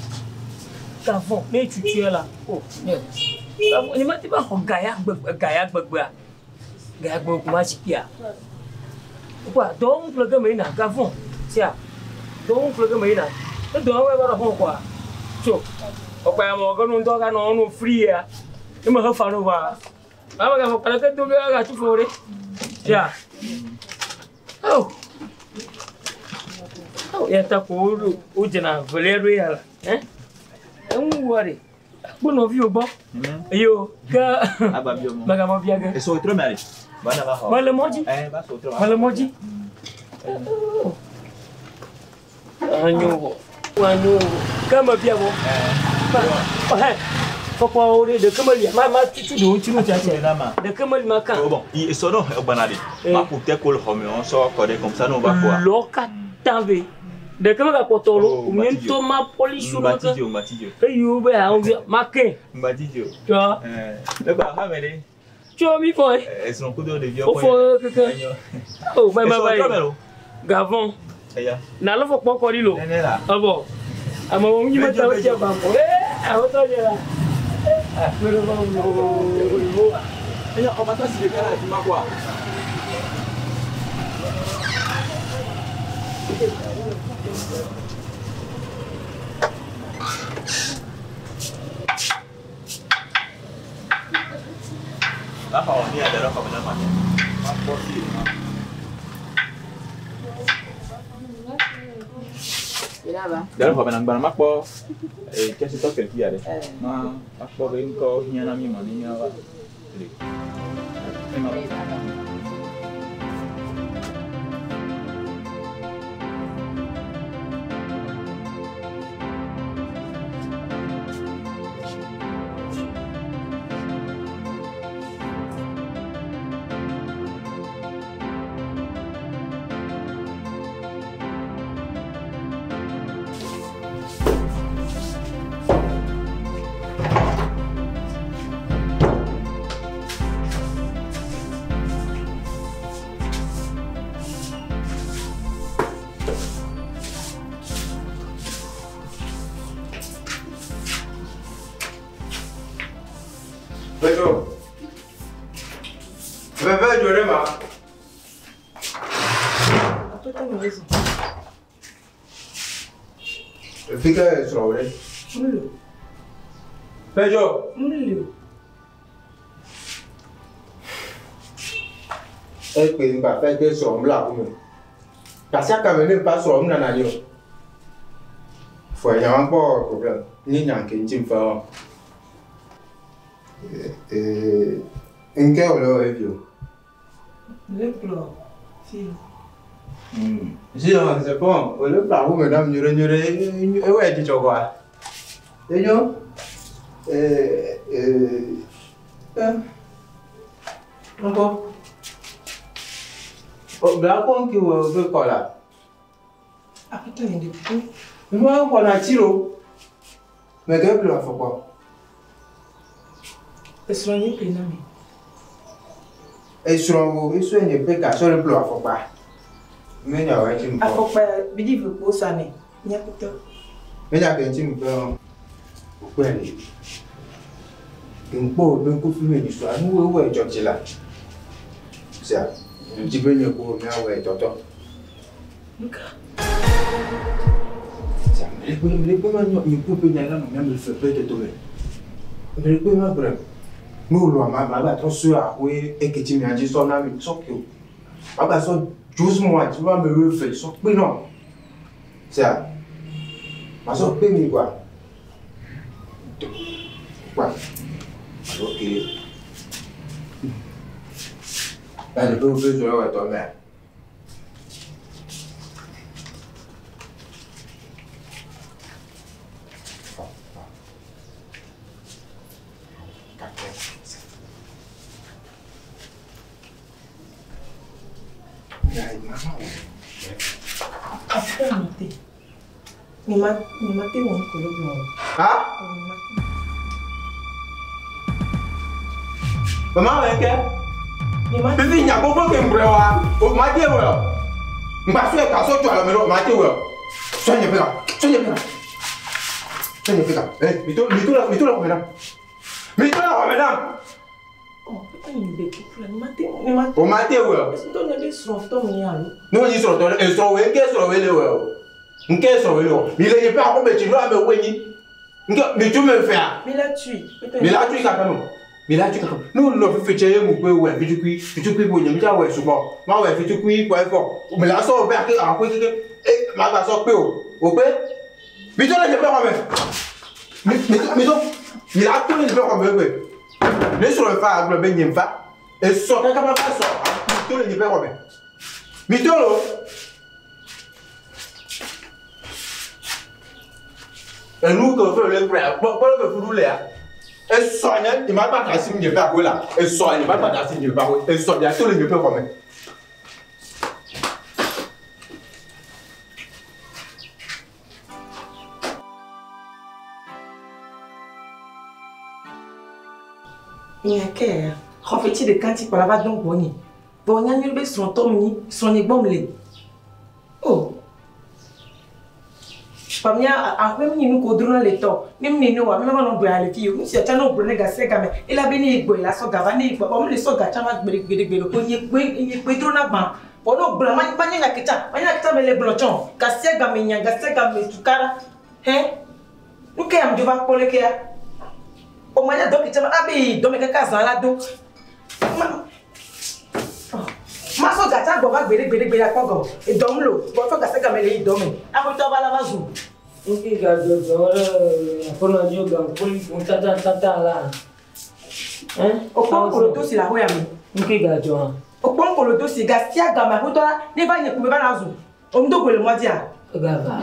[SPEAKER 1] Gavɔn. Ne tutua la, oh, ne. Gavɔn, nye mate va xɔ gaya gbegbe, gaya gbegbea. Gaya gbegbe ko ma tsi kpia. Quoi, dɔwɔnu ƒle ge me yina, gavɔn. Sia, dɔwɔnu ƒle ge me yina. Ne dɔwɔnu va ɖe xɔ quoi. Tso, ɔkpa ya mɔ ge nu ŋutɔ ganɔ nu free ya. Ne me he fa nu va. Ame ga fɔ kple do be agatu fo ɖe. Sia. Oh. Oh, ya ta ko wo wo dzena velia ɖo ya la. Hein? Eŋu wɔ ɖe. Kpɔ nɔviwo gbɔ. Eyo ke
[SPEAKER 6] Agba biɔ mɔ.
[SPEAKER 1] megamɔ bia ge.
[SPEAKER 6] Esɔ wetrɔ mea ɖe. Va na va xɔ.
[SPEAKER 1] Mele mɔ dzi.
[SPEAKER 6] Eh, va sɔ wetrɔ ma.
[SPEAKER 1] Mele mɔ dzi. Anyo wɔ. Anyo wɔ. Ke me bia wɔ. Ɔhɛ. Fɔkpawo ɖe ɖeke melia. Ma ma tutu ɖewo ŋuti nu tiatia. Ɖeke meli ma kan.
[SPEAKER 6] Oh, bon, i esɔ no egbana ɖe. Ma ƒo te ko le xɔ me wɔn sɔ kɔ ɖe comme ça ne wo va ƒoa.
[SPEAKER 1] Lɔ katã ve. Ɖeke megakpɔtɔ lo.
[SPEAKER 6] Oh,
[SPEAKER 1] Nye ŋutɔ ma polish wo
[SPEAKER 6] Ŋgba
[SPEAKER 1] ke.
[SPEAKER 6] dzidzo, ŋgba dzidzo.
[SPEAKER 1] Eyi wo be awo bia ma ke.
[SPEAKER 6] Ŋgba dzidzo.
[SPEAKER 1] Tsɔ.
[SPEAKER 6] Eh, ne gba ha me ɖe.
[SPEAKER 1] Tsɔ mi fɔ.
[SPEAKER 6] Esrɔ̃ kudo ɖeviwo
[SPEAKER 1] Wofɔ keke. Oh, bye bye
[SPEAKER 6] Esɔ wetrɔ me
[SPEAKER 1] bye.
[SPEAKER 6] lo.
[SPEAKER 1] Gavɔn.
[SPEAKER 6] Eya.
[SPEAKER 1] Na le fɔkpɔ kɔ ɖi lo.
[SPEAKER 6] Nene la.
[SPEAKER 1] Evɔ. Amewo ŋu me tɔ tse ba ko. Ee, awo tɔ dze la. Akpe ɖe Mawu lo. Yehowa.
[SPEAKER 6] Eya, ɔma tɔ si ɖeka le afi ma koa. Va xɔ nu ya da ɖe xɔme na ma. Makpɔ fi yi ma. Da ɖe xɔme na gbana makpɔ kɛsitɔ ke le fi ya ɖe. Ma makpɔ be ŋkɔ hiã na mi ma ne míava le. Ema.
[SPEAKER 3] Pedro. Veve dzo ɖe ma.
[SPEAKER 2] Aƒetɔ me wozɔ.
[SPEAKER 3] Fi ke srɔ̃wò ɖe.
[SPEAKER 2] Mlo.
[SPEAKER 3] Pedro.
[SPEAKER 2] Mli o.
[SPEAKER 3] Ekpe ŋgba fɛ ke srɔ̃ mla aƒu me. Gasiaka me ne ŋfa srɔ̃ nana anyi o. Fɔ nya wa kpɔ problème. Ni nya ke ŋuti ŋfɛ wa. Ŋke wòle wɔ evi o.
[SPEAKER 2] Le kplɔ fi.
[SPEAKER 3] Si non, c'est bon. Wòle kplɔ aƒu me nam nyuie nyuie. Ewɔe dzidzɔ kɔa. Enyo. Ŋkɔ. Bla kpɔ ŋki wɔ be kɔ la.
[SPEAKER 2] Aƒetɔ nye ɖe kuku.
[SPEAKER 3] Nua xɔna tsi lo. Mɛ ke ƒle afɔkpa?
[SPEAKER 2] Esrɔ̃nye ƒle na mi.
[SPEAKER 3] Esrɔ̃wò esɔe nye ƒe ga sɔ ɖe ƒle afɔkpa. Menya wɔ etsi mu kpɔ.
[SPEAKER 2] Afɔkpa bidi ve kpo sa nɛ. Mía ƒetɔ.
[SPEAKER 3] Menya ke ŋtsi mu ƒe wòkpɔe le. Ke ŋkpɔ wò be ŋkufi me nyi sɔa nuwo wɔ edzɔ dzi la. Sia ŋdzi be nye ko míawɔe tɔtɔ.
[SPEAKER 2] Nuka?
[SPEAKER 3] Sia mlekpe mlekpe ma nyɔ nye ku ƒe nya la nɔ míame fe ƒe tɔtɔ me. Mlekpe ma gblɔ. Ne wolɔa ma ma gba trɔ sɔe axɔe eke tsi mia dzi sɔ na mi sɔ ke o. Ma gba sɔ 12 mois dzi va me wo ve sɔ kpe nɔ. Sia ma sɔ kpe mi kɔa. Kɔa. Alo ke. Ba le be wo be zɔ wɔ tɔ mea.
[SPEAKER 2] Aƒetɔ nɔ te. Nye ma te wɔ nu ko le gblɔ o.
[SPEAKER 3] Ha?
[SPEAKER 2] Nye ma te.
[SPEAKER 3] Mama wɛ kɛ?
[SPEAKER 2] Nye ma
[SPEAKER 3] Fifi nya gbogbo ke ŋgblɔe wa, o ma te wɔ. Ŋgba sɔe ka sɔ tso alɔme ɖo, ma te wɔ. Sɔ nye ƒe ka, sɔ nye ƒe ka. Sɔ nye ƒe ka. Eh, mi to mi to le mi to le xɔme nam. Mi to le xɔme nam.
[SPEAKER 2] Ɔ aƒetɔ nye be kuku la nye ma te nye ma.
[SPEAKER 3] O ma te wɔ.
[SPEAKER 2] Esitɔ nye be srɔ̃tɔ mi nye alo.
[SPEAKER 3] Ne wo nyi srɔ̃tɔ ɖe, esrɔ̃woe ŋke srɔ̃woe le wɔ o. Ŋke srɔ̃woe le wɔ. Mi le nye ƒe akɔme tsi ɖo ame woe nyi. Ŋke mi tso me fea.
[SPEAKER 2] Mi la tui. Aƒetɔ
[SPEAKER 3] Mi la tui kaka no. Mi la tui kaka. Ne wo nɔ fifi tse ye mu gbe wɔ fitukui, fitukui bo nye mi tsa wɔ sugbɔ. Ma wɔ fitukui kɔ efɔ. Mi la sɔ wo ƒe ake akɔe keke. E ma gba sɔ kpe o. O kpe. Mi to le nye ƒe xɔme. Mi mi to mi to. Mi la to le nye ƒe xɔme gbe. Ne srɔ̃ fa agblɔ be nye fa. Esɔ kaka ma fa sɔ. Mi to le nye ƒe xɔme. Mi to lo. Enu ke fe le kple kpɔ kpɔ ke fuɖu lea. Esɔ nye nye ma gba da asi nye ƒe aƒe la. Esɔ nye ma gba da asi nye ƒe aƒe. Esɔ mia to le nye ƒe xɔme.
[SPEAKER 2] Nya ke ya. Xɔfetsi ɖeka ŋuti kplɔ va dɔn gbɔnye. Vɔ nya nyuie be srɔ̃tɔ mi nyi, srɔ̃nye gbɔ mi le. O. Kpa mía aƒe mi nyi nu ko drona le tɔ. Ne mi nene wa, mi ma va nɔ gblɔ le fi o. Nu sia tsã ne wo gblɔ ne gasia game, ela be ne yi gbɔ yi la sɔ ga va ne yi gbɔ. Vɔ mi le sɔ ga tsã va gbeɖe gbeɖe gbeɖe. O nye kpoe nye kpoe drona gbã. Vɔ ne wo gblɔ ma ma nye nya ke tsã, ma nye nya ke tsã me le gblɔ tsã. Gasia game nya, gasia game tukaɖa. Hɛn. Nu ke ya mi dzo va kpɔ leke ya. O ma nye dɔ ke tsã va abe yi dɔ me kaka zã la do. Ma ma sɔ ga tsã gbɔ va gbeɖe gbeɖe gbeɖe akpɔ gɔ. Edɔ mu lo. Vɔ sɔ gasia game le yi dɔ me. Aƒetɔ va la va zu.
[SPEAKER 1] Nke gadzɔdzɔ ɖe aƒenɔ dzi gaŋkuli ƒom tatatata la.
[SPEAKER 2] O kpɔ ŋkolo do si le aƒe ya me.
[SPEAKER 1] Nke gadzɔa.
[SPEAKER 2] O kpɔ ŋkolo do si gasia game aƒetɔ la ne va nye kume va na zu. O ŋdo go le mɔ dzia.
[SPEAKER 1] Egava.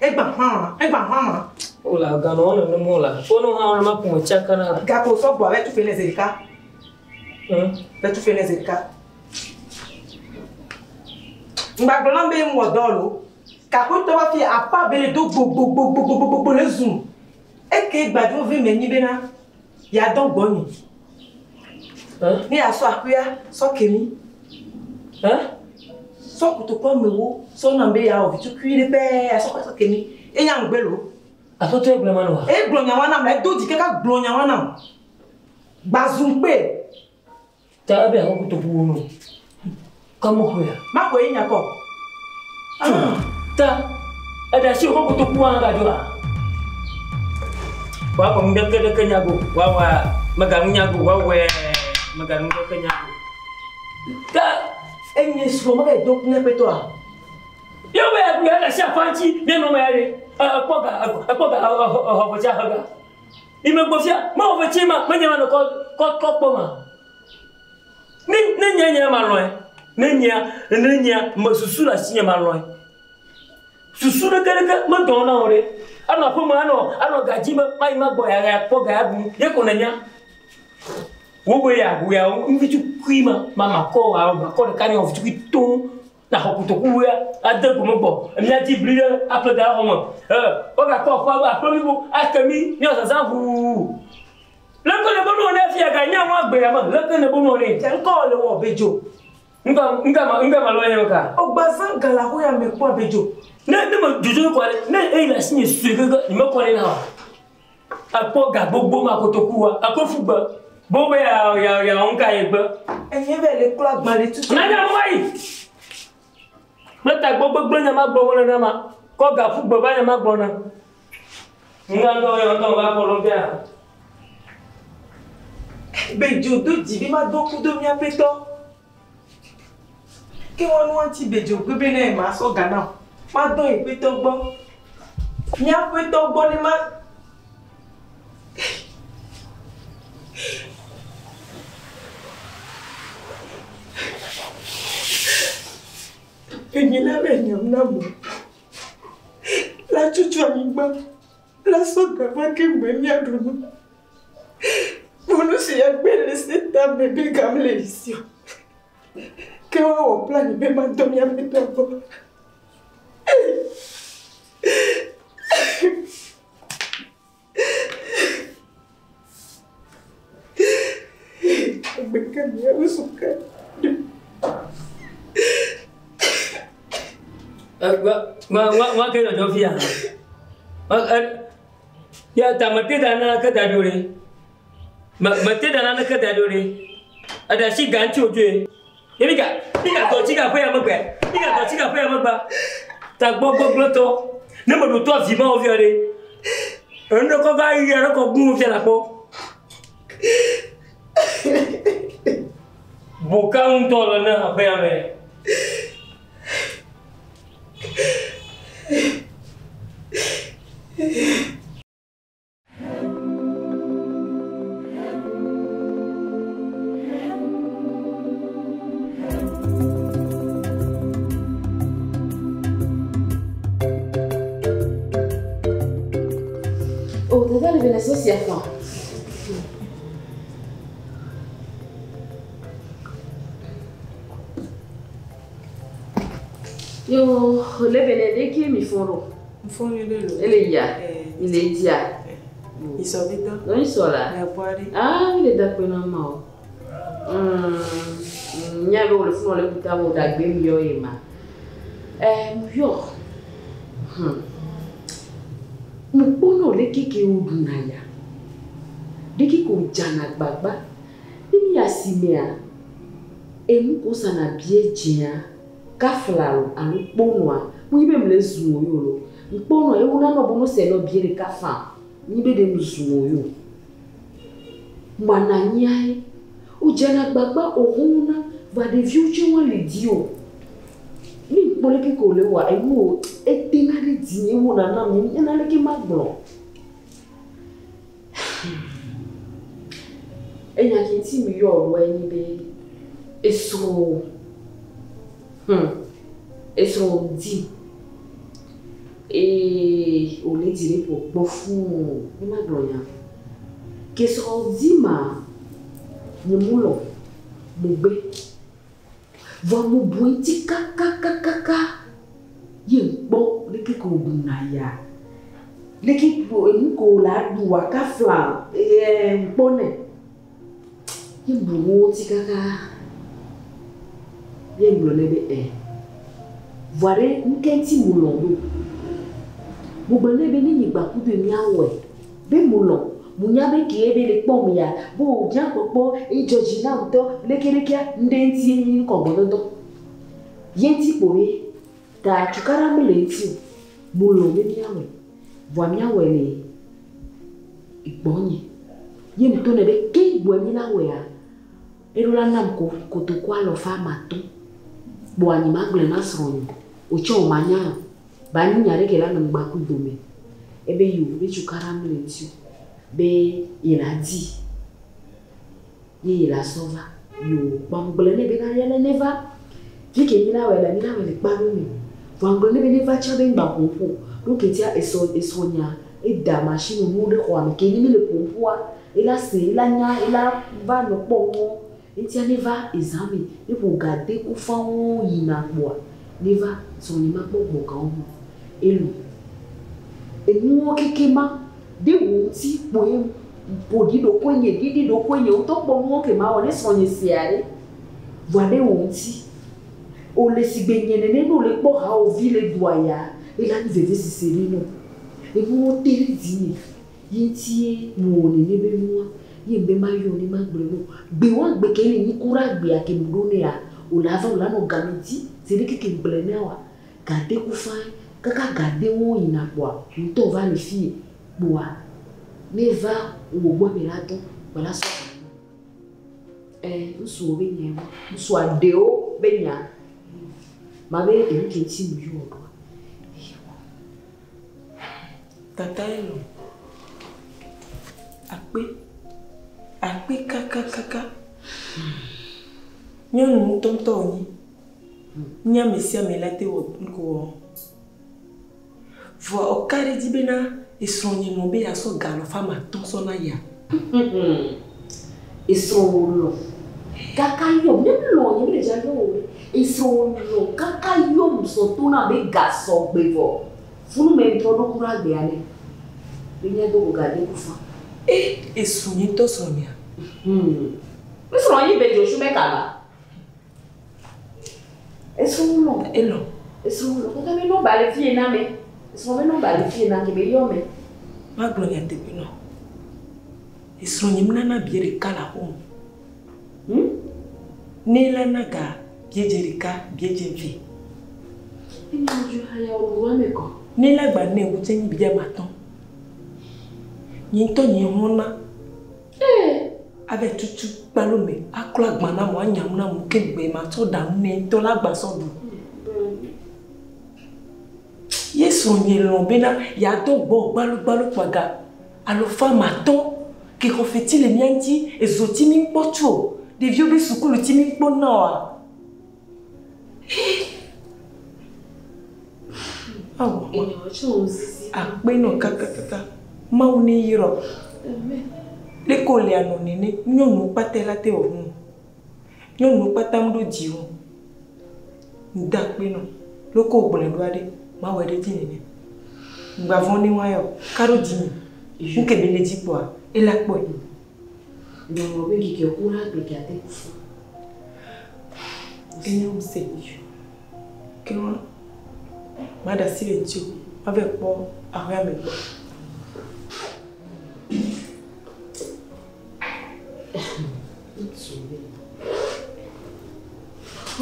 [SPEAKER 2] Egba hã, egba hã ma.
[SPEAKER 1] Ola ganɔ wɔna ne mo la. Fɔnɔ hã wɔna ma ƒome tsakana la.
[SPEAKER 2] Gako sɔ gbɔ abe tufe ne zi ɖeka. Be tufe ne zi ɖeka. Ŋgbagblɔ nam be ŋwɔ dɔ lo. Kaƒetɔ va fi aƒa be le do gbogbogbogbogbogbo le zum. Eke gbadzo ve me nyi bena yadɔ gbɔnye. Ne yasɔ aƒea sɔ ke mi. Sɔ kotoku amewo sɔ nam be yawɔ vitukui ɖe pɛɛ asɔ sɔ ke mi. Enya ŋugbe lo.
[SPEAKER 1] Aƒetɔ ye gblɔ ma nɔ wa.
[SPEAKER 2] Egblɔ nyawa nam la edo dzi kaka gblɔ nyawa nam. Gbazumkpe.
[SPEAKER 1] Ta ebe akɔ kotoku wo no. Kamo xɔe ya.
[SPEAKER 2] Ma xɔe nya kɔ.
[SPEAKER 1] Ta eɖe asi wòkɔ kotoku wa gadzɔa. Wòakɔ nu ɖeke ɖeke nyago. Wòawɔ meganu nyago. Wòawɔe meganu ɖeke nyago. Ta
[SPEAKER 2] enye srɔ̃ ma va yi do nye ƒetɔa.
[SPEAKER 1] Yewo ya gblɔ eɖe asi afa ŋuti míanɔ me ya ɖe. Ekpɔ ga ekpɔ ga exɔ fetsi axe ga. Imegbɔ fia mewɔ fetsi ma menye ma nɔ kɔ kɔ kɔ kpɔ ma. Ne ne nye nye ma lɔe. Ne nyea ne nyea me susu le asi nye ma lɔe. Susu ɖeke ɖeke medɔ na wo ɖe. Anɔ aƒeme anɔ anɔ gadzi be mayi ma gbɔ ya ya kpɔ ga ya ɖu ye ko nenya. Wo be ya ʋu ya nuvitukui ma ma ma kɔ wa ma kɔ ɖeka ne wɔ vitukui to na xɔ kotoku ya. Ade gome gbɔ. Míadzi bli ɖe aƒe da xɔ me. Woagakɔ aƒe aƒe blibo ake mí míazazã ʋuu. Leke ne be nuwɔ ne fia ga nya ŋu agbe ya me. Leke ne be nuwɔ ne.
[SPEAKER 2] Ŋkɔ le wɔ bedzo.
[SPEAKER 1] Ŋka ŋka ma ŋka ma lɔ nye ka.
[SPEAKER 2] Ogbazã gala ho ya me kpɔ bedzo.
[SPEAKER 1] Ne ne me dzodzo kɔ ɖe ne eyi le asi nye sue keke nye me kɔ ɖe na o. Akpɔ ga gbogbo ma kotoku wa akɔ fu gbe. Bo be ya ya ya ŋka ye gbe.
[SPEAKER 2] Enye be le klɔ agba le tutu.
[SPEAKER 1] Na nya ma yi. Kple tagbɔ gbegblẽ nya ma gblɔ wole na ma. Kɔ ga fu gbe va nya ma gblɔ na. Ŋka ŋka ya ŋka va kɔ lɔ bia.
[SPEAKER 2] Bedzo do dzi be ma do ku do míaƒe tɔ. Ke wɔn nu ŋuti bedzo gbe be ne ma sɔ ga na o. Ma dɔ yi ƒe tɔ gbɔ. Míaƒe tɔ gbɔ ne ma. Enyi la be nyam na mo. La tutu anyigba. La sɔ ga va ke gbe míaɖu nu. Bonu si ya gbe le se ta me be gam le esi o. Ke woawɔ plan be ma dɔ míaƒe tɔ gbɔ. Agbe ka míawo su ka.
[SPEAKER 1] Wa ke dzɔdzɔ fia. Ya ta mete da na ke da ɖo ɖe. Mete da na ke da ɖo ɖe. Eɖe asi ga ŋuti wòdzoe. Ye mi ga mi ga dɔ tsi ga ƒe ya megbe. Mi ga dɔ tsi ga ƒe ya megbe. Tagbɔ gbegblẽtɔ. Ne meɖo to avi ma wo fia ɖe. Enu ɖe kɔ va yi ɖe kɔ gún wo fia la kpɔ. Boka ŋutɔ le ne aƒe ya me.
[SPEAKER 5] Oh, tata le bene so sia fa. Yo, le bene de ke mi foro.
[SPEAKER 2] Nfɔ mi ɖe lo.
[SPEAKER 5] Ele ya. Mi le dia.
[SPEAKER 2] Isɔ bi dɔ.
[SPEAKER 5] Non isola.
[SPEAKER 2] Ya bɔre.
[SPEAKER 5] Ah, mi le da pe na ma o. Nya be wo le fun le kuta wo da gbe mi yo e ma. Mu yo. Mo kpɔnɔ le keke wo ɖuna ya. Ɖeke ko dzana gbagba. Ne mi asimea, enu ko sana bie dzĩa, kafla lo alo kpɔnɔa, mo nyi be mu le zu wo yo lo. Kpɔnɔ ewu nanɔ bo no se nɔ bie ɖeka fa. Nyi be ɖe mu zu wo yo. Mana nyae. Wo dzana gbagba wo hona va ɖeviwo tse wɔn le di o. Mi kpɔ leke ko le wa enu o etena ɖe dzinye wo nana mi ena leke ma gblɔ. Enya ke ŋuti mi yɔ ɖoa enyi be esrɔ̃wò. Esrɔ̃wò di. Eye wòle dzi ɖe ƒo gbɔ fũu. Mi ma gblɔ nya. Ke srɔ̃wò di ma, nye mu lɔ, mo gbe. Vɔ mo bu eŋuti kakakakaka. Ye ŋkpɔ leke ke wòɖuna ya. Leke ko enu ko wòle ɖua kafla ŋkpɔ nɛ. Ye bu nuwo ŋuti kaka. Ye gblɔ nɛ be ɛ. Vɔa ɖe nu ke ŋuti mo lɔ̃ ɖo. Mo gblɔ nɛ be ne nye gba kudoe míawɔe. Be mo lɔ̃. Mo nya be ke be le kpɔm ya. Be wòbia kpɔkpɔ edzɔ dzi na ŋutɔ. Lekelekea ŋɖe ŋuti ye nyi ŋkɔ gbɔdɔdɔ. Ye ŋuti kpo ye. Ta tukaɖa mele ŋuti o. Mo lɔ̃ be míawɔe. Vɔa míawɔe le gbɔnye. Ye ŋutɔ nɛ be ke gbɔe mi la wɔea, eɖo la nam ko kotoku alɔfa ame atɔ̃. Kpoa nye ma gblɔe na srɔ̃nye. Wòtsɔ wò manya o. Ba nyi nya ɖe ke la nɔ ŋgba ku dome. Ebe yo be tukaɖa mele ŋuti o. Be ye la di. Ye ye la sɔ va. Yo kpɔ ŋgblẽ nɛ bena ya ne ne va. Fi ke mi la wɔe la mi la wɔe le kpaɖo me. Vɔa ŋgblẽ nɛ be ne va tsã be ŋgba ƒo ƒo. Ɖo ke tia esɔ esrɔ̃nyea eda machine nuwo ɖe xɔa me ke ne mi le ƒom ƒoa, ela se ela nya ela va nɔ kpɔ ŋu. Etia ne va ezã me ne ƒo ga de ku fãwo yina kpoa. Ne va srɔ̃nye ma kpɔ gbɔ gawo me. Elo. Enuwo keke ma ɖe wò ŋuti kpoe ƒo ɖi ɖokuinye ɖiɖi ɖokuinye ŋutɔ kpɔ nuwo ke ma wɔ ne srɔ̃nye sea ɖe. Vɔa ɖe wò ŋuti. Wòle sigbe nye nene ne wòle kpɔ hawòvi le dua ya, ela nyi vevesese ɖe nɔ. Enuwo te ɖe dzinye. Ye ŋutie mewɔ nene be nua ye be mayɔ ne magblɔe nɔ. Gbe wa gbe ke le nyi ku ɖe agbea ke meɖo nɛa, wòle ava wòle anɔ game dzi zi ɖe keke gblɔe na woa, gade ku fãe. Kaka gade wo yina kpoa, ŋutɔ va le fie kpoa, ne va wò gbɔ me la dɔ, kpa la sɔ ga nɔ. Ɛ ŋutsuwo be nya wa, ŋutsua ɖewo be nya. Ma be enu ke ŋuti me yɔ ɖoa.
[SPEAKER 2] Tata elo. Akpe. Akpe kakakaka. Nyɔnu ŋutɔŋutɔ wònye. Nye ame sia ame la te wɔ nuko wɔ. Vɔ ɔka ɖe dzi bena esrɔ̃nye lɔ̃ be yeasɔ ga alɔfa ame atɔ̃ sɔ na yea.
[SPEAKER 5] Esrɔ̃wò lɔ̃ kaka yɔm. Ne melɔ̃ nye mele dza yɔ wò ɖe. Esrɔ̃wò lɔ̃ kaka yɔm sɔ to na be ga sɔgbe vɔ. Funu me ŋutɔ ɖo ku ɖe agbea nɛ. Be míado go ga de ku fa.
[SPEAKER 2] E esrɔ̃nye ŋutɔ srɔ̃nyea.
[SPEAKER 5] Esrɔ̃ yi be dzosu me kaba. Esrɔ̃wò lɔ̃.
[SPEAKER 2] Elɔ̃.
[SPEAKER 5] Esrɔ̃wò lɔ̃ kaka be nɔba le fie na me. Esrɔ̃ be nɔba le fie na ke be yɔ me.
[SPEAKER 2] Magblɔ nyateƒe nɔ. Esrɔ̃nye menana bie ɖeka le aƒeme. Ne la na ga biedze ɖeka, biedze ve.
[SPEAKER 5] Enya dzo haya wò ame kɔ.
[SPEAKER 2] Ne la gba nɛ wotse nyi bidze ame atɔ̃. Nye ŋutɔ nye hlɔ̃na. Ave tutu kpalo me, aklɔ agba na mo, anya nu na mo, ke gbe ma tsɔ ɖa nu ne ŋutɔ la gba sɔ ɖu. Ye srɔ̃nye lɔ̃ bena yeado gbɔ gbalogbalo kpa ga alɔfa ame atɔ̃ ke xɔ feti le mía ŋuti, ezo ti mi kpɔ tso, ɖeviwo be sukulu ti mi kpɔ na oa. Awɔ
[SPEAKER 5] Enya wò tsɔ wò zizi.
[SPEAKER 2] akpe nɔ kakakaka. Mawu ne yrɔ. Leke wòle anɔ nene, nyɔnuwo kpata la te wɔ nu. Nyɔnuwo kpata ŋu ɖo dzi o. Ŋda akpe nɔ. Leke wògblɔe ɖoa ɖe, mawɔe ɖe dzi nene. Ŋgba vɔ̃ ne woayɔ. Ka ɖo dzinye. Nu ke be le dzi kpɔa, ela kpɔe.
[SPEAKER 5] Ŋlɔ be keke ku ɖe agbe ke ate ku fa.
[SPEAKER 2] Enye ŋusẽ. Ke wa, maɖe asi le ŋutiwò. Mava kpɔ aƒea me gbɔ.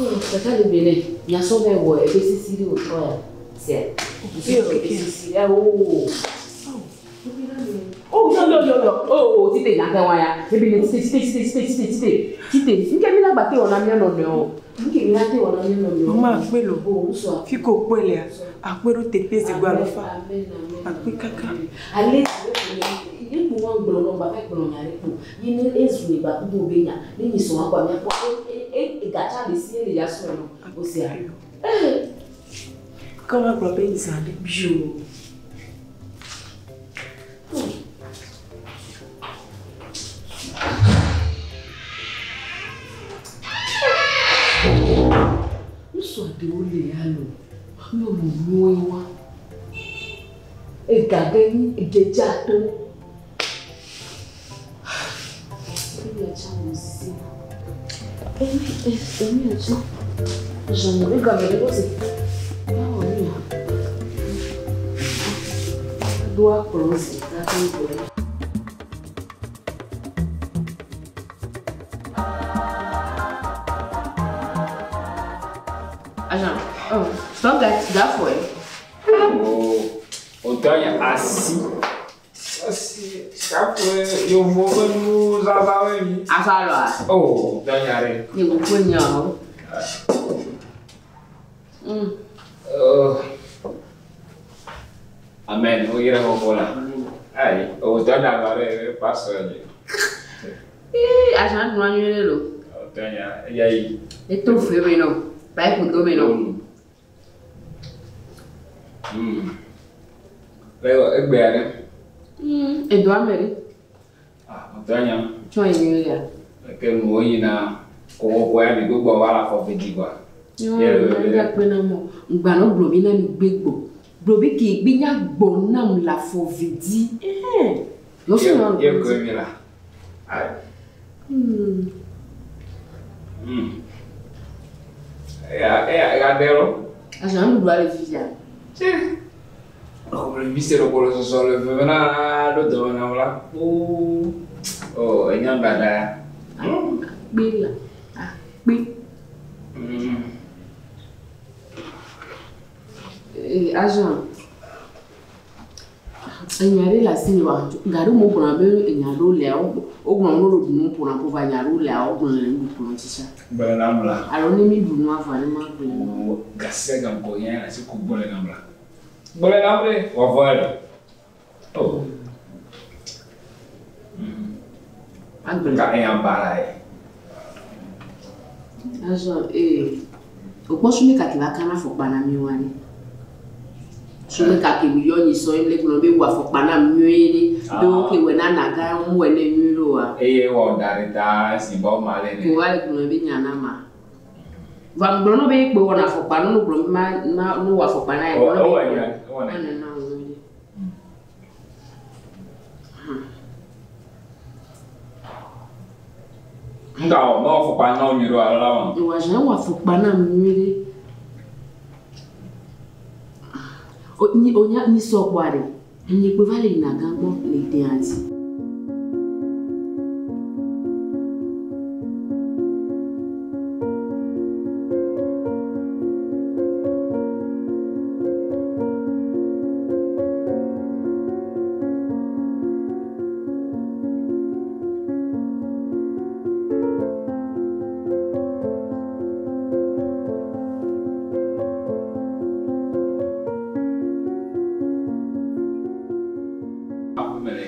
[SPEAKER 5] Oh, tata le bene. Nyasɔ bɛ wɔ ebe sisi ɖe wòtrɔ ya. Sia.
[SPEAKER 2] Iyo keke.
[SPEAKER 5] Sisi ya o. Oh, yo yo yo yo. Oh, tite nya ke wa ya. Ebe ne tite tite tite tite tite tite. Tite. Nke mi la gba te wɔ na mía nɔnɔewo. Nke mi la te wɔ na mía nɔnɔewo.
[SPEAKER 2] Mama akpe lo.
[SPEAKER 5] Oh, ŋutsua.
[SPEAKER 2] Fi ko kpɔe lea, akpe ɖo teƒe zi gbɔ alɔfa.
[SPEAKER 5] Amen, amen.
[SPEAKER 2] Akpe kaka.
[SPEAKER 5] Ale ekpo wa gblɔ nɔ ba va gblɔ nya ɖe kpo. Ye ne ezu ne ba kudo be nya. Ne nyi sɔn akɔ mía kpɔ e e gatsa le si ele ya sɔe nɔ. O sia.
[SPEAKER 2] Ke magblɔ be zã ɖe.
[SPEAKER 5] Bio. Ŋutsua ɖewo le ya lo. Nyɔnu nyuie wa. Ega ge nyi edzedze ato. Emi atsa wò sisi. Emi emi atsa. Zɔnɔ ɖe game ɖe ko se. Báwo ni ya? Do akplɔ zi kaka ŋgɔ.
[SPEAKER 7] Agent, oh, donc d'afɔ ye.
[SPEAKER 4] Oh, otɔ nye asi. Asi, kaƒe yevuwo ƒe nuzazãwoe mi.
[SPEAKER 7] Afa lɔa?
[SPEAKER 4] Oh, otɔ nya ɖe.
[SPEAKER 7] Nye kuku nya o.
[SPEAKER 4] Oh. Amen. Woyra xoxo la. Ayi, otɔ nya lɔ ɖe pastor nye.
[SPEAKER 7] Ee, agent nua nyuie ɖe lo.
[SPEAKER 4] Otɔ nya eya yi.
[SPEAKER 7] Eto fue me nɔ, pipe do me nɔ.
[SPEAKER 4] Le egbea ɖe.
[SPEAKER 7] Edoa me ɖe.
[SPEAKER 4] Ah, otɔ nya.
[SPEAKER 7] Tsɔ yi nyuie ɖea.
[SPEAKER 4] Ke nuwo yina kɔkɔkɔ ya mi gbogbo va le afɔ ve dzi kɔa.
[SPEAKER 7] Nye kpe na mo. Ngba no gblɔ bi na mi gbe gbɔ. Gblɔ bi ke gbe nya gbɔ nam le afɔvi dzi. Yɔ fi na.
[SPEAKER 4] Ye ko mi la. Ai. Ya ya ya dero.
[SPEAKER 7] Azã nuɖuɖu ale fifia.
[SPEAKER 4] Oh, le vi se lo kolo so le ve na do do na wala. Oh. Oh, enya bada.
[SPEAKER 7] Akpe la. Akpe. Agent. Enya ɖe le asi nye wa ga ɖe mo gblɔna be enya ɖewo lia wogblɔ ne wole ɖu nu ƒona ƒo va enya ɖewo lia wogblɔ le nuɖukplɔ dzi sa.
[SPEAKER 4] Gbele na mla.
[SPEAKER 7] Alo ne mi ɖu nua vɔa ne ma gblɔe.
[SPEAKER 4] O gase gam ko nya na se ku gbele na mla. Gbele na mle wa vɔ le. Oh.
[SPEAKER 7] Agblẽ.
[SPEAKER 4] Ka enya bara ye.
[SPEAKER 7] Agent okpɔ sume kake va kana afɔkpa na mi wa ɖe. Sume kake mi yɔ nyi sɔ ye le gblɔ be wɔ afɔkpa na mi nyuie ɖe. Be wo ke wɔ na naga mu wɔ ne nyuie ɖo wa.
[SPEAKER 4] Eye wɔ da ɖe ta si bɔ ma le
[SPEAKER 7] Ko
[SPEAKER 4] ne.
[SPEAKER 7] wa le gblɔ be nya na ma. Va gblɔ no be kpe wɔ na afɔkpa no gblɔ ma ma no wɔ afɔkpa na ye.
[SPEAKER 4] O o wɔ nya o wɔ
[SPEAKER 7] na.
[SPEAKER 4] ne.
[SPEAKER 7] Na wo nyuie ɖe.
[SPEAKER 4] Nga o ma afɔkpa na wo nyuie ɖo alo la wa.
[SPEAKER 7] Wɔ agent wɔ afɔkpa na mi nyuie ɖe. O nyi o nya nyi sɔ kpɔa ɖe. Enyi kpe va le yina gã gbɔ le dea dzi.
[SPEAKER 4] Aƒe me le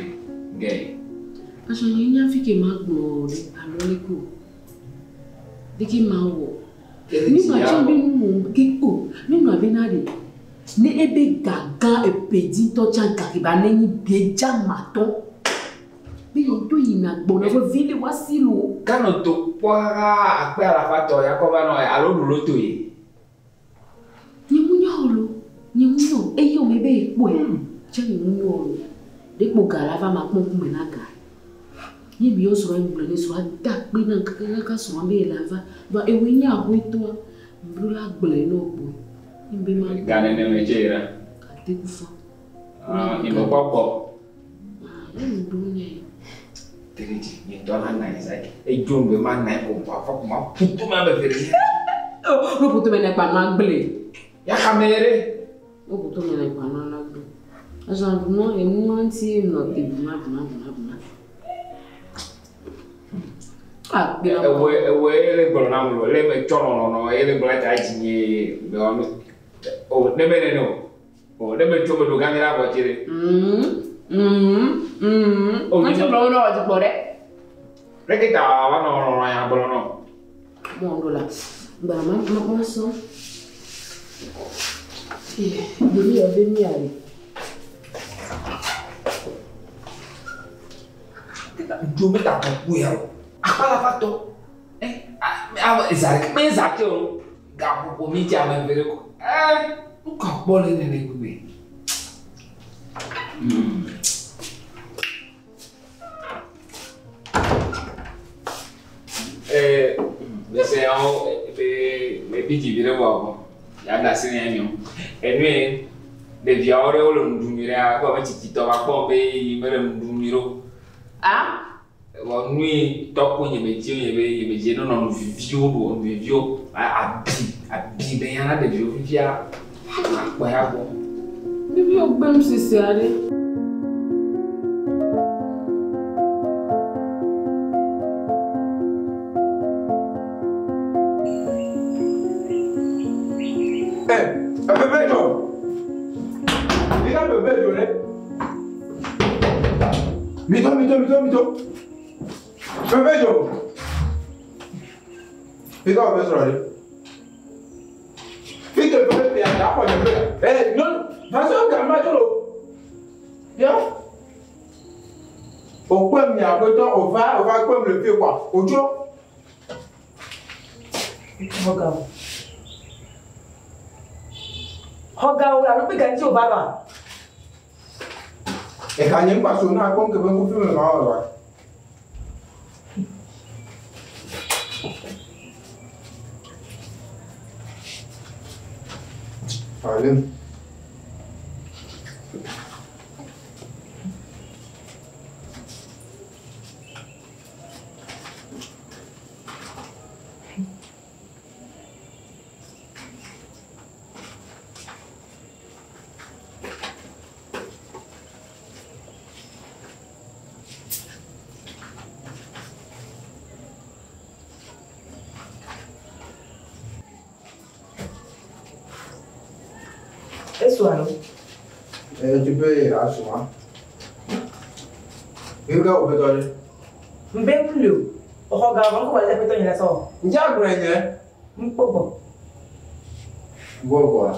[SPEAKER 4] ge.
[SPEAKER 7] Agent nye nya fi ke ma gblɔ o ɖe alo le ko. De ke ma wɔ. Mi ma tsɔ be nu mo ke o. Mi nɔ be na ɖe. Ne ebe gagã epe dzi ŋutɔ tsã gake ba ne nyi bie dza matɔ. Be yewo to yina gbɔna vevi le wa si lo.
[SPEAKER 4] Kano to kpɔa akpe alafa tɔ ya kɔ va nɔ alo ɖu loto ye.
[SPEAKER 7] Nye mu nya o lo. Nye mu nya o. Eye wo me be ekpɔe. Tse nye mu nya o lo. Ɖe kpo ga la va ma kpɔ ŋkume na ga. Nye mi yɔ srɔ̃ gblɔ ne srɔ̃a da akpe na kakaka srɔ̃a be yele ava. Ba ewoe nye aƒetɔa. Ŋɖo la gblɔe na wo kpoe. Nye be ma
[SPEAKER 4] Ga nene me tse yina.
[SPEAKER 7] gate kufa.
[SPEAKER 4] Ah, nye me kpɔ kpɔ.
[SPEAKER 7] Ye mi ɖo nɛ.
[SPEAKER 4] Tere dzi nye ŋutɔ la na yi sa yi. Edzo ŋgbe ma na yi ko ŋu afɔ ko ma ƒu to ma be ve ɖe.
[SPEAKER 7] No ƒoto me ne kpa nua gblẽ.
[SPEAKER 4] Ya kame ye ɖe.
[SPEAKER 7] No ƒoto me ne kpa nua la gblẽ. Azɔ ɖunɔ enua ŋuti ye nɔ te ɖuna ɖuna ɖuna ɖuna. Akpe na
[SPEAKER 4] Ewoe ewoe le gblɔ na mu lo le me tsɔ lɔlɔnɔ ye le gblɔ ta dzi nye me wɔ nu. O ne me nene o. O ne me tso me ɖo gã mi la vɔ tse ɖe. O,
[SPEAKER 7] Ŋuti
[SPEAKER 4] nye-
[SPEAKER 7] gblɔ wo ne wɔ dzi kpɔ ɖe.
[SPEAKER 4] Leke ta wa nɔ lɔlɔ ya gblɔ nɔ.
[SPEAKER 7] Mɔ ɖo la. Gbana ma ma ma sɔ. Ɖevi yɔ be mia ɖe.
[SPEAKER 4] Dzo me ta kɔ kpu ya o. Akpe alafa tɔ. Ɛ a za ɖeka me za tse o. Gaƒoƒo mi tse ame eve ɖe ko. Ɛ nu ka kpɔ le nene gbegbe. Bese yawo be me bi dzi vi ɖe vɔ vɔ. Ya da asi ne mi o. Enu ye ɖeviawo ɖe wole nu ɖum nyuie ɖe akpɔ be tsitsitɔ va kpɔ be yi mele nu ɖum nyuie ɖe o.
[SPEAKER 7] Ah.
[SPEAKER 4] Wɔ nui tɔkpo nye me dzi nye be nye me dzi nɔnɔ nu viviwo ɖu nu viviwo abi abi be ya na ɖeviwo fifia akpɔ ya gbɔ.
[SPEAKER 7] Ɖevi yɔ gbe nu sese aɖe.
[SPEAKER 3] Eh, bébé jɔ. I ka bébé jɔ dɛ. Mitɔ mitɔ mitɔ mitɔ. Bébé jɔ. I ka bébé sɔrɔ dɛ. Fi ke bébé fi yan, a xɔ nye bébé. Eh, non, vas-y, gama jɔ lo. Ya. O kpem nye aƒetɔ, o va, o va kpem le fie quoi. O tso.
[SPEAKER 2] Mɔgã o. Xɔ ga wo alo be ga ŋuti wòva ɖoa?
[SPEAKER 3] Eka nye ŋgba so na akpɔ ŋke be ŋku fi me ma wɔ wa. Alem.
[SPEAKER 2] Esu alo?
[SPEAKER 3] Tu peux asseoir. Ŋgɛ wo ƒe tɔ ɖe.
[SPEAKER 2] Mbe ŋu le o. Xɔ ga vɔ ŋkɔ wòle ƒe tɔ nye la sɔ.
[SPEAKER 3] Ŋdza gblɔe nye.
[SPEAKER 2] Ŋkpɔ gbɔ.
[SPEAKER 3] Gbɔ gbɔa.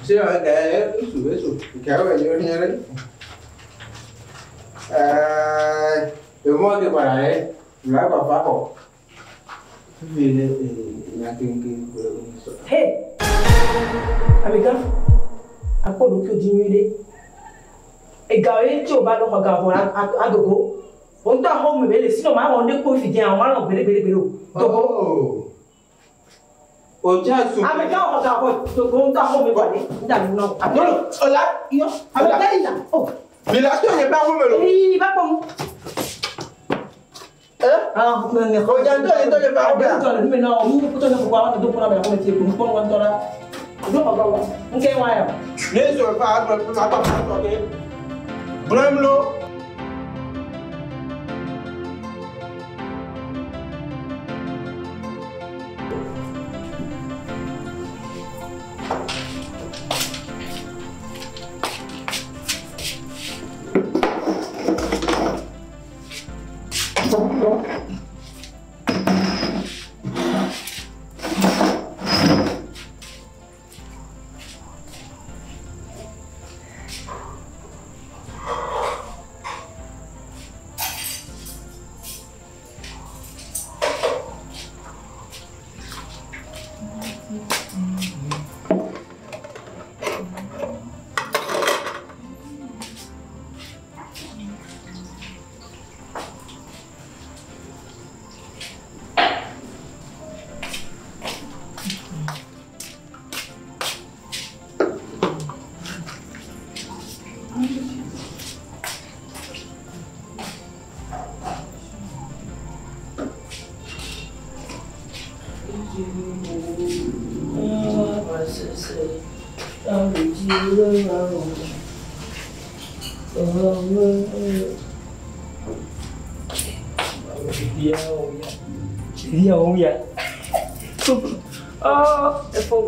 [SPEAKER 3] Se ga esu esu ga wɔ nye nye ɖe. Ɛɛ emɔ ke kpara ɖe la gba fa xɔ. Fifi ɖe nya keŋkeŋ kple sɔ.
[SPEAKER 2] He! Amegã, akpɔ ɖokuiwò dzi nyuie ɖe. Ega ye tso va ɖo xɔ ga vɔ adogo. Wo ŋutɔ axɔ me be le sinɔ ma wɔ ŋɖe kpo fi dzia, ma lɔ gbeɖe gbeɖe gbeɖe o. Dogo.
[SPEAKER 3] O dza su.
[SPEAKER 2] Amegã xɔ ga vɔ dogo ŋutɔ axɔ me vɔ ɖe. Ŋda nu na wo.
[SPEAKER 3] Non, ola, yɔ.
[SPEAKER 2] Amegã yina. O.
[SPEAKER 3] Mi la to nye ba xɔ me lo.
[SPEAKER 2] Eyi va kpɔ nu.
[SPEAKER 3] Eh?
[SPEAKER 2] Ah, ne
[SPEAKER 3] O dza ŋutɔ nye tɔ nye ba xɔ me.
[SPEAKER 2] Ŋutɔ le nu me na wo. Nu kutɔ ne koko awa do kpɔna me le xɔ me tie ko nukpɔ ŋutɔ la. Do xɔ ga wɔ. Ŋke wa ya.
[SPEAKER 3] Ne sɔ fa agblɔ ma tɔ ma tɔ ke. Gblɔm lo.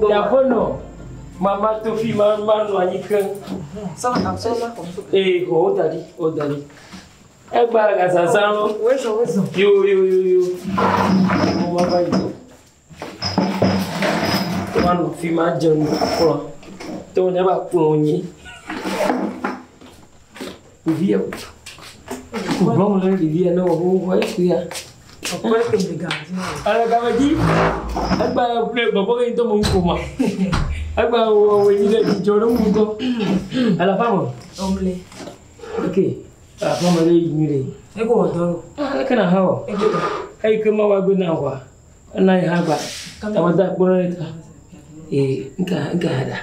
[SPEAKER 1] Yaƒenɔ, mama tofi ma ma nɔ anyi keŋ. Ee, xɔ wo da ɖi, wo da ɖi. Egba gasasa lo.
[SPEAKER 2] Wezɔ wezɔ.
[SPEAKER 1] Yo yo yo yo. Mo ma va yi. Ma nɔ fi ma dze nu kplɔ. To nye ba kplɔ nyi. Ɖevia. Gblɔm le ɖevia ne wɔ wo eya.
[SPEAKER 2] Ɔkpɔ ke le ga dzi.
[SPEAKER 1] Ale game dzi. Egba ƒle gbɔgbɔ ke ŋutɔ mo ŋko ma. Egba wɔ wɔ nyi ɖe dzidzɔ ɖe ŋutɔ. Alafa me.
[SPEAKER 2] Omle.
[SPEAKER 1] Ok. Alafa me ɖe yi nyui ɖe.
[SPEAKER 2] Eko wɔ dɔ lo.
[SPEAKER 1] Ah, aleke na ha wɔ?
[SPEAKER 2] Eko dɔ.
[SPEAKER 1] Eyi ke ma wa gbe na wa. Ena yi ha gba. Ame da kpɔ ɖe ta. Ee, nka nka ha da.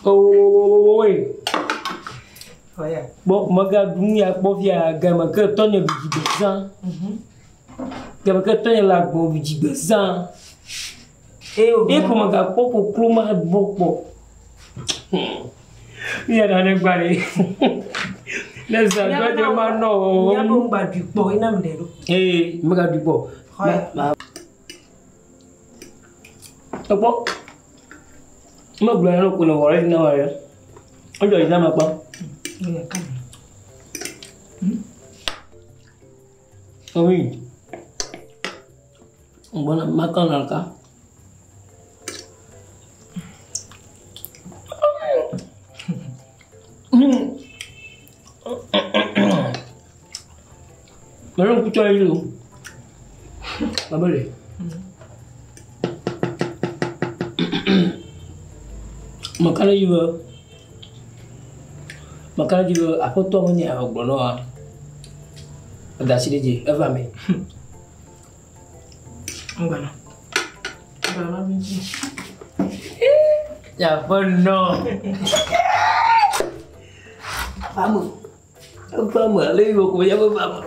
[SPEAKER 1] Owowowowoe.
[SPEAKER 2] Ɔya.
[SPEAKER 1] Kpɔ megaɖu nu ya kpɔ fia game ke tɔnye ɖu dzigbezã. Game ke tɔnye le agbɔ ɖu dzigbezã.
[SPEAKER 2] Eye o.
[SPEAKER 1] Eye ko megakpɔ koklo ma bɔ kpɔ. Mía ɖa ne gba ɖe. Ne zã gbadze ma nɔ o.
[SPEAKER 2] Míabe ŋgba ɖui kpɔ ena mi ɖe ɖo.
[SPEAKER 1] Ee, megaɖui kpɔ.
[SPEAKER 2] Xɔya.
[SPEAKER 1] Ma Ekpɔ. Megblɔ ya ne ko ne wɔ ɖe na wɔ ɖe. Edzɔ dzi na ame kpɔ.
[SPEAKER 2] Oya kame.
[SPEAKER 1] Oui. Gbɔna makan na ka. Mɛlɛ ŋkutsɔ yi lo. Babele. Meka ɖe edzi be meka ɖe edzi be aƒetɔ menye gblɔ na woa eda asi ɖe edzi eva me.
[SPEAKER 2] Ŋgbana. Ŋgbana ma mi dzi.
[SPEAKER 1] Aƒenɔ. Vame. Vame ale yi wò ko ya be vame.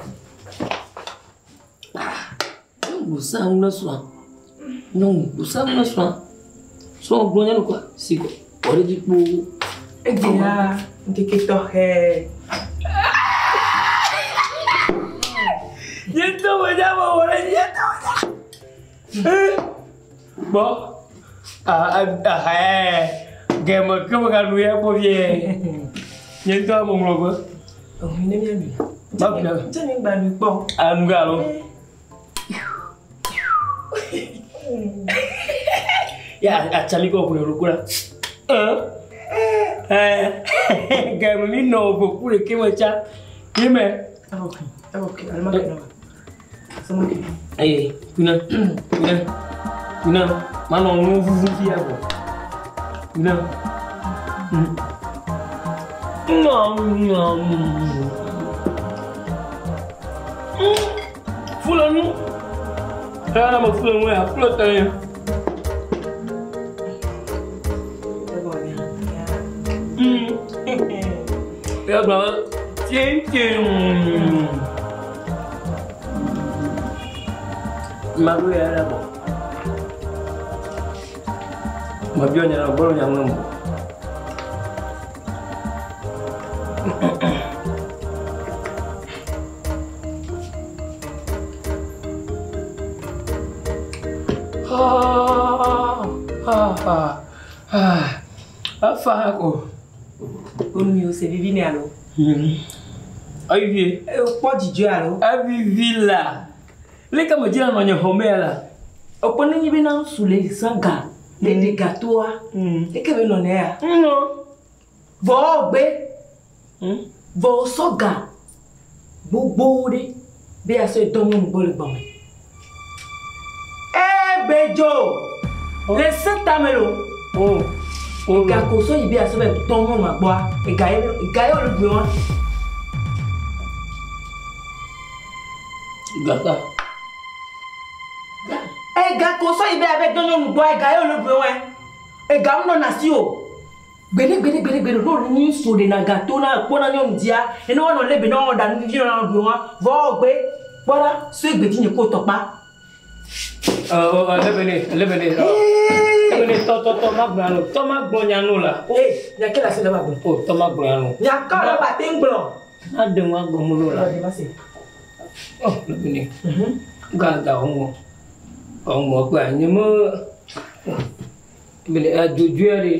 [SPEAKER 1] Nyɔnu sa ŋu ne srɔ̃a. Nyɔnu sa ŋu ne srɔ̃a. Srɔ̃ gblɔ nyɔnu kɔa si kɔ wɔ ɖe edzi kpoo.
[SPEAKER 2] Egbe ya ŋkeke tɔxɛ.
[SPEAKER 1] Nye ŋutɔ menya be wɔ ɖe edzi. Nye ŋutɔ menya. Gbɔ. Gɛme ke megaɖu ya kpɔ vie. Nye ŋutɔ meŋlɔ be.
[SPEAKER 2] Eŋui ne míaɖui.
[SPEAKER 1] Maƒle.
[SPEAKER 2] Ŋtsɛ mi gba nui kpɔ.
[SPEAKER 1] Anu alo. Ya atsami kɔ ƒle ɖo kura. Gɛme mi nɔ goku ɖeke me tsa. Ye me.
[SPEAKER 2] Evɔ ke. Evɔ ke. Alo ma ke na wa. Sɔmɔ ke.
[SPEAKER 1] Eye kuna kuna kuna manɔ nu vuvu fia vɔ. Kuna. Fule nu. Eya na me fule nu ya fule tɛ ye.
[SPEAKER 2] Evɔ ya.
[SPEAKER 1] Ya gblɔ be tsin. Maɖo ya ɖe bɔ. Mabiɔ nya na gbɔlɔ nya ŋlɔ mo. Afa ko.
[SPEAKER 2] Onu yi o se vivi ne alo.
[SPEAKER 1] Ayi
[SPEAKER 2] E o kpɔ dzidzɔ alo.
[SPEAKER 1] Avivi la. Leke me dzina nɔ nye xɔme ya la.
[SPEAKER 2] O kpɔ ne nyi be na ŋutsu le zã ga le ɖe gatoa. Leke be nɔ ne ya.
[SPEAKER 1] Ŋlɔ.
[SPEAKER 2] Vɔ gbe. Vɔ sɔ ga gbogbo ɖe be asɔ dɔ nyɔnu gbɔ le gbɔme. Egbedzo le se tame lo. Ega ko sɔ yi be asɔ be dɔ nyɔnua gbɔa ega ye ega ye wòle gbe wa.
[SPEAKER 1] Gaka.
[SPEAKER 2] Ega ko sɔ yi be abe dɔ nyɔnu gbɔa ega ye wòle gbe wa. Ega mu nɔna si o. Gbede gbede gbede gbede n'olu nyi so de na gato na kpɔ na nyɔnu dzia ene wɔnɔ lebe na wɔn ɖa nu vivi na gbe wa vɔ gbe kpɔɖa so egbe dzi nye ko tɔkpa.
[SPEAKER 1] Lebene lebene. Lebene tɔ tɔ tɔ ma gblɔ alo tɔ ma gblɔ nya nu la.
[SPEAKER 2] Ee nyake le asi le ba gblɔ.
[SPEAKER 1] O tɔ ma gblɔ nya nu.
[SPEAKER 2] Nyaka le ba te ŋgblɔ.
[SPEAKER 1] Na ɖe ŋu agblɔ mu lo la. Ɔ lebene. Ga ga ŋu. Ɔŋɔ kpa nye me. Lebene adzodzoe ɖe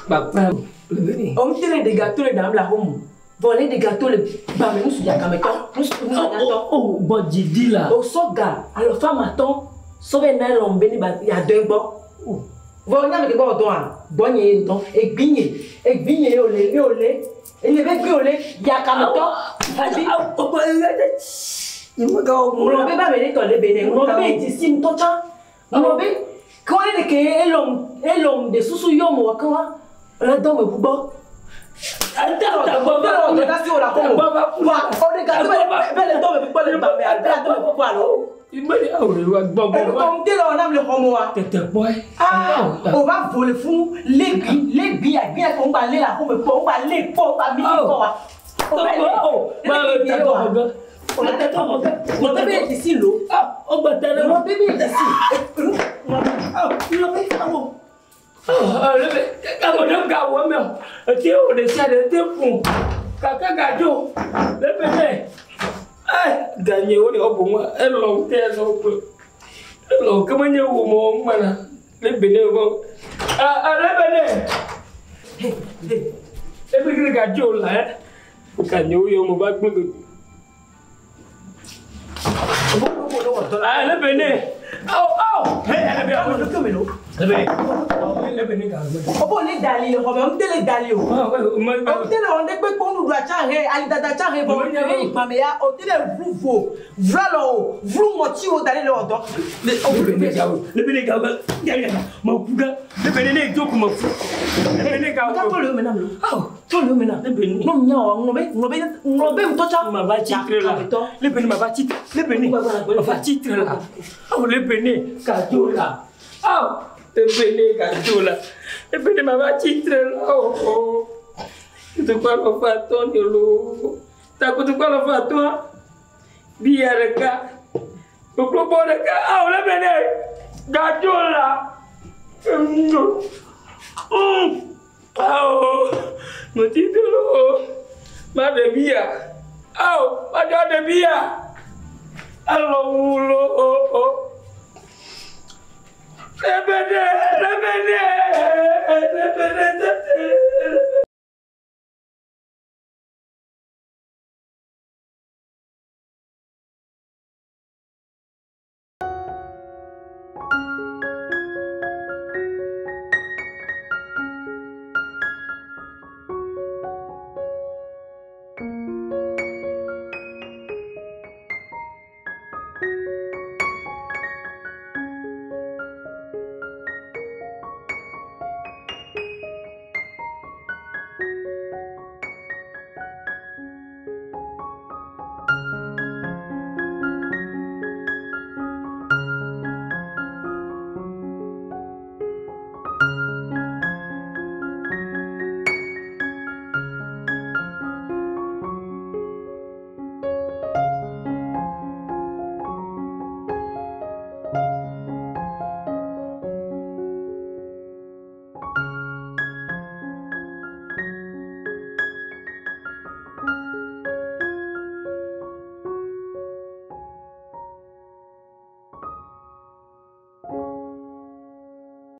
[SPEAKER 1] kpakpa lebene.
[SPEAKER 2] O ŋuti le de gâteau le ɖam le axɔme vɔ le de gâteau le gbame nusu yakametɔ nusu nusanyatɔ.
[SPEAKER 1] O gbɔ dzidi la.
[SPEAKER 2] O sɔ ga alɔfa matɔ sɔ bɛ nylon be ne ba yadɔ egbɔ. Vɔ nyame ke gbɔ dɔn gbɔnye ye dɔn egbinye egbinye ye wòle ye wòle enye be gbe wòle yakametɔ. Ŋlɔ be ba me ne tɔ le be ne ŋlɔ be dzisi ŋutɔ tsã ŋlɔ be ke wo ne ke elɔm elɔm de susu yɔ mo wa ke wa le dɔ me gbɔ. O va vo le funu legbi legbi agbi ko ŋgba le la xɔme kpɔ ŋgba le kpɔ ŋgba mi kpɔ wa. Ŋlɔ be dzisi lo. Ŋlɔ be dzisi. Ŋlɔ be awo.
[SPEAKER 1] Ame ɖe ga wɔ eme o. Eti wo ɖe sia ɖe te ƒo. Kaka gadzo lebene. Ganye wo le wo boŋ elɔ te sɔ gblɔ. Elɔ ke menye wo mɔ ŋgbana. Lebene vɔ. Lebene. Ebe kiri gadzo la ɛ. Ganye wo yɔ mo va gblẽ go. Lebene. Awo awo. Lebe ne ga me.
[SPEAKER 2] Obo le dali le xɔme, ŋute le dali o. O te le wɔn ɖe kpekpe nuɖuɖu atsa he, alidada atsa he, vɔ eyi gbame ya, o te le vlu vo, vlu alɔ o, vlu ŋɔti o da ɖe le ɔdɔ.
[SPEAKER 1] Lebe ne ga wo, lebe ne ga wo, ya ya, ma ku ga, lebe ne ne do ku ma fu. Lebe ne ga wo.
[SPEAKER 2] Tɔ le wo me nam lo. Tɔ le wo me nam.
[SPEAKER 1] Lebe ne.
[SPEAKER 2] No nya o, ŋlɔ be, ŋlɔ be, ŋlɔ be ŋutɔ tsã.
[SPEAKER 1] Ma va titre la. Lebe ne ma va titre, lebe ne. Ma va titre la. Awo lebe ne ka do la. Awo lebe ne ka do la. Lebe ne ma va titre la o. Kutukpa lɔ fa tɔ ne lo. Ta kutukpa lɔ fa tɔ. Biya ɖeka. Koklo bɔ ɖeka. Awo lebe ne ka do la. Awo mo ti do lo. Ma ɖe biya. Awo ma dzɔ ɖe biya. Alɔ wu lo o. Lebene, lebene, lebene.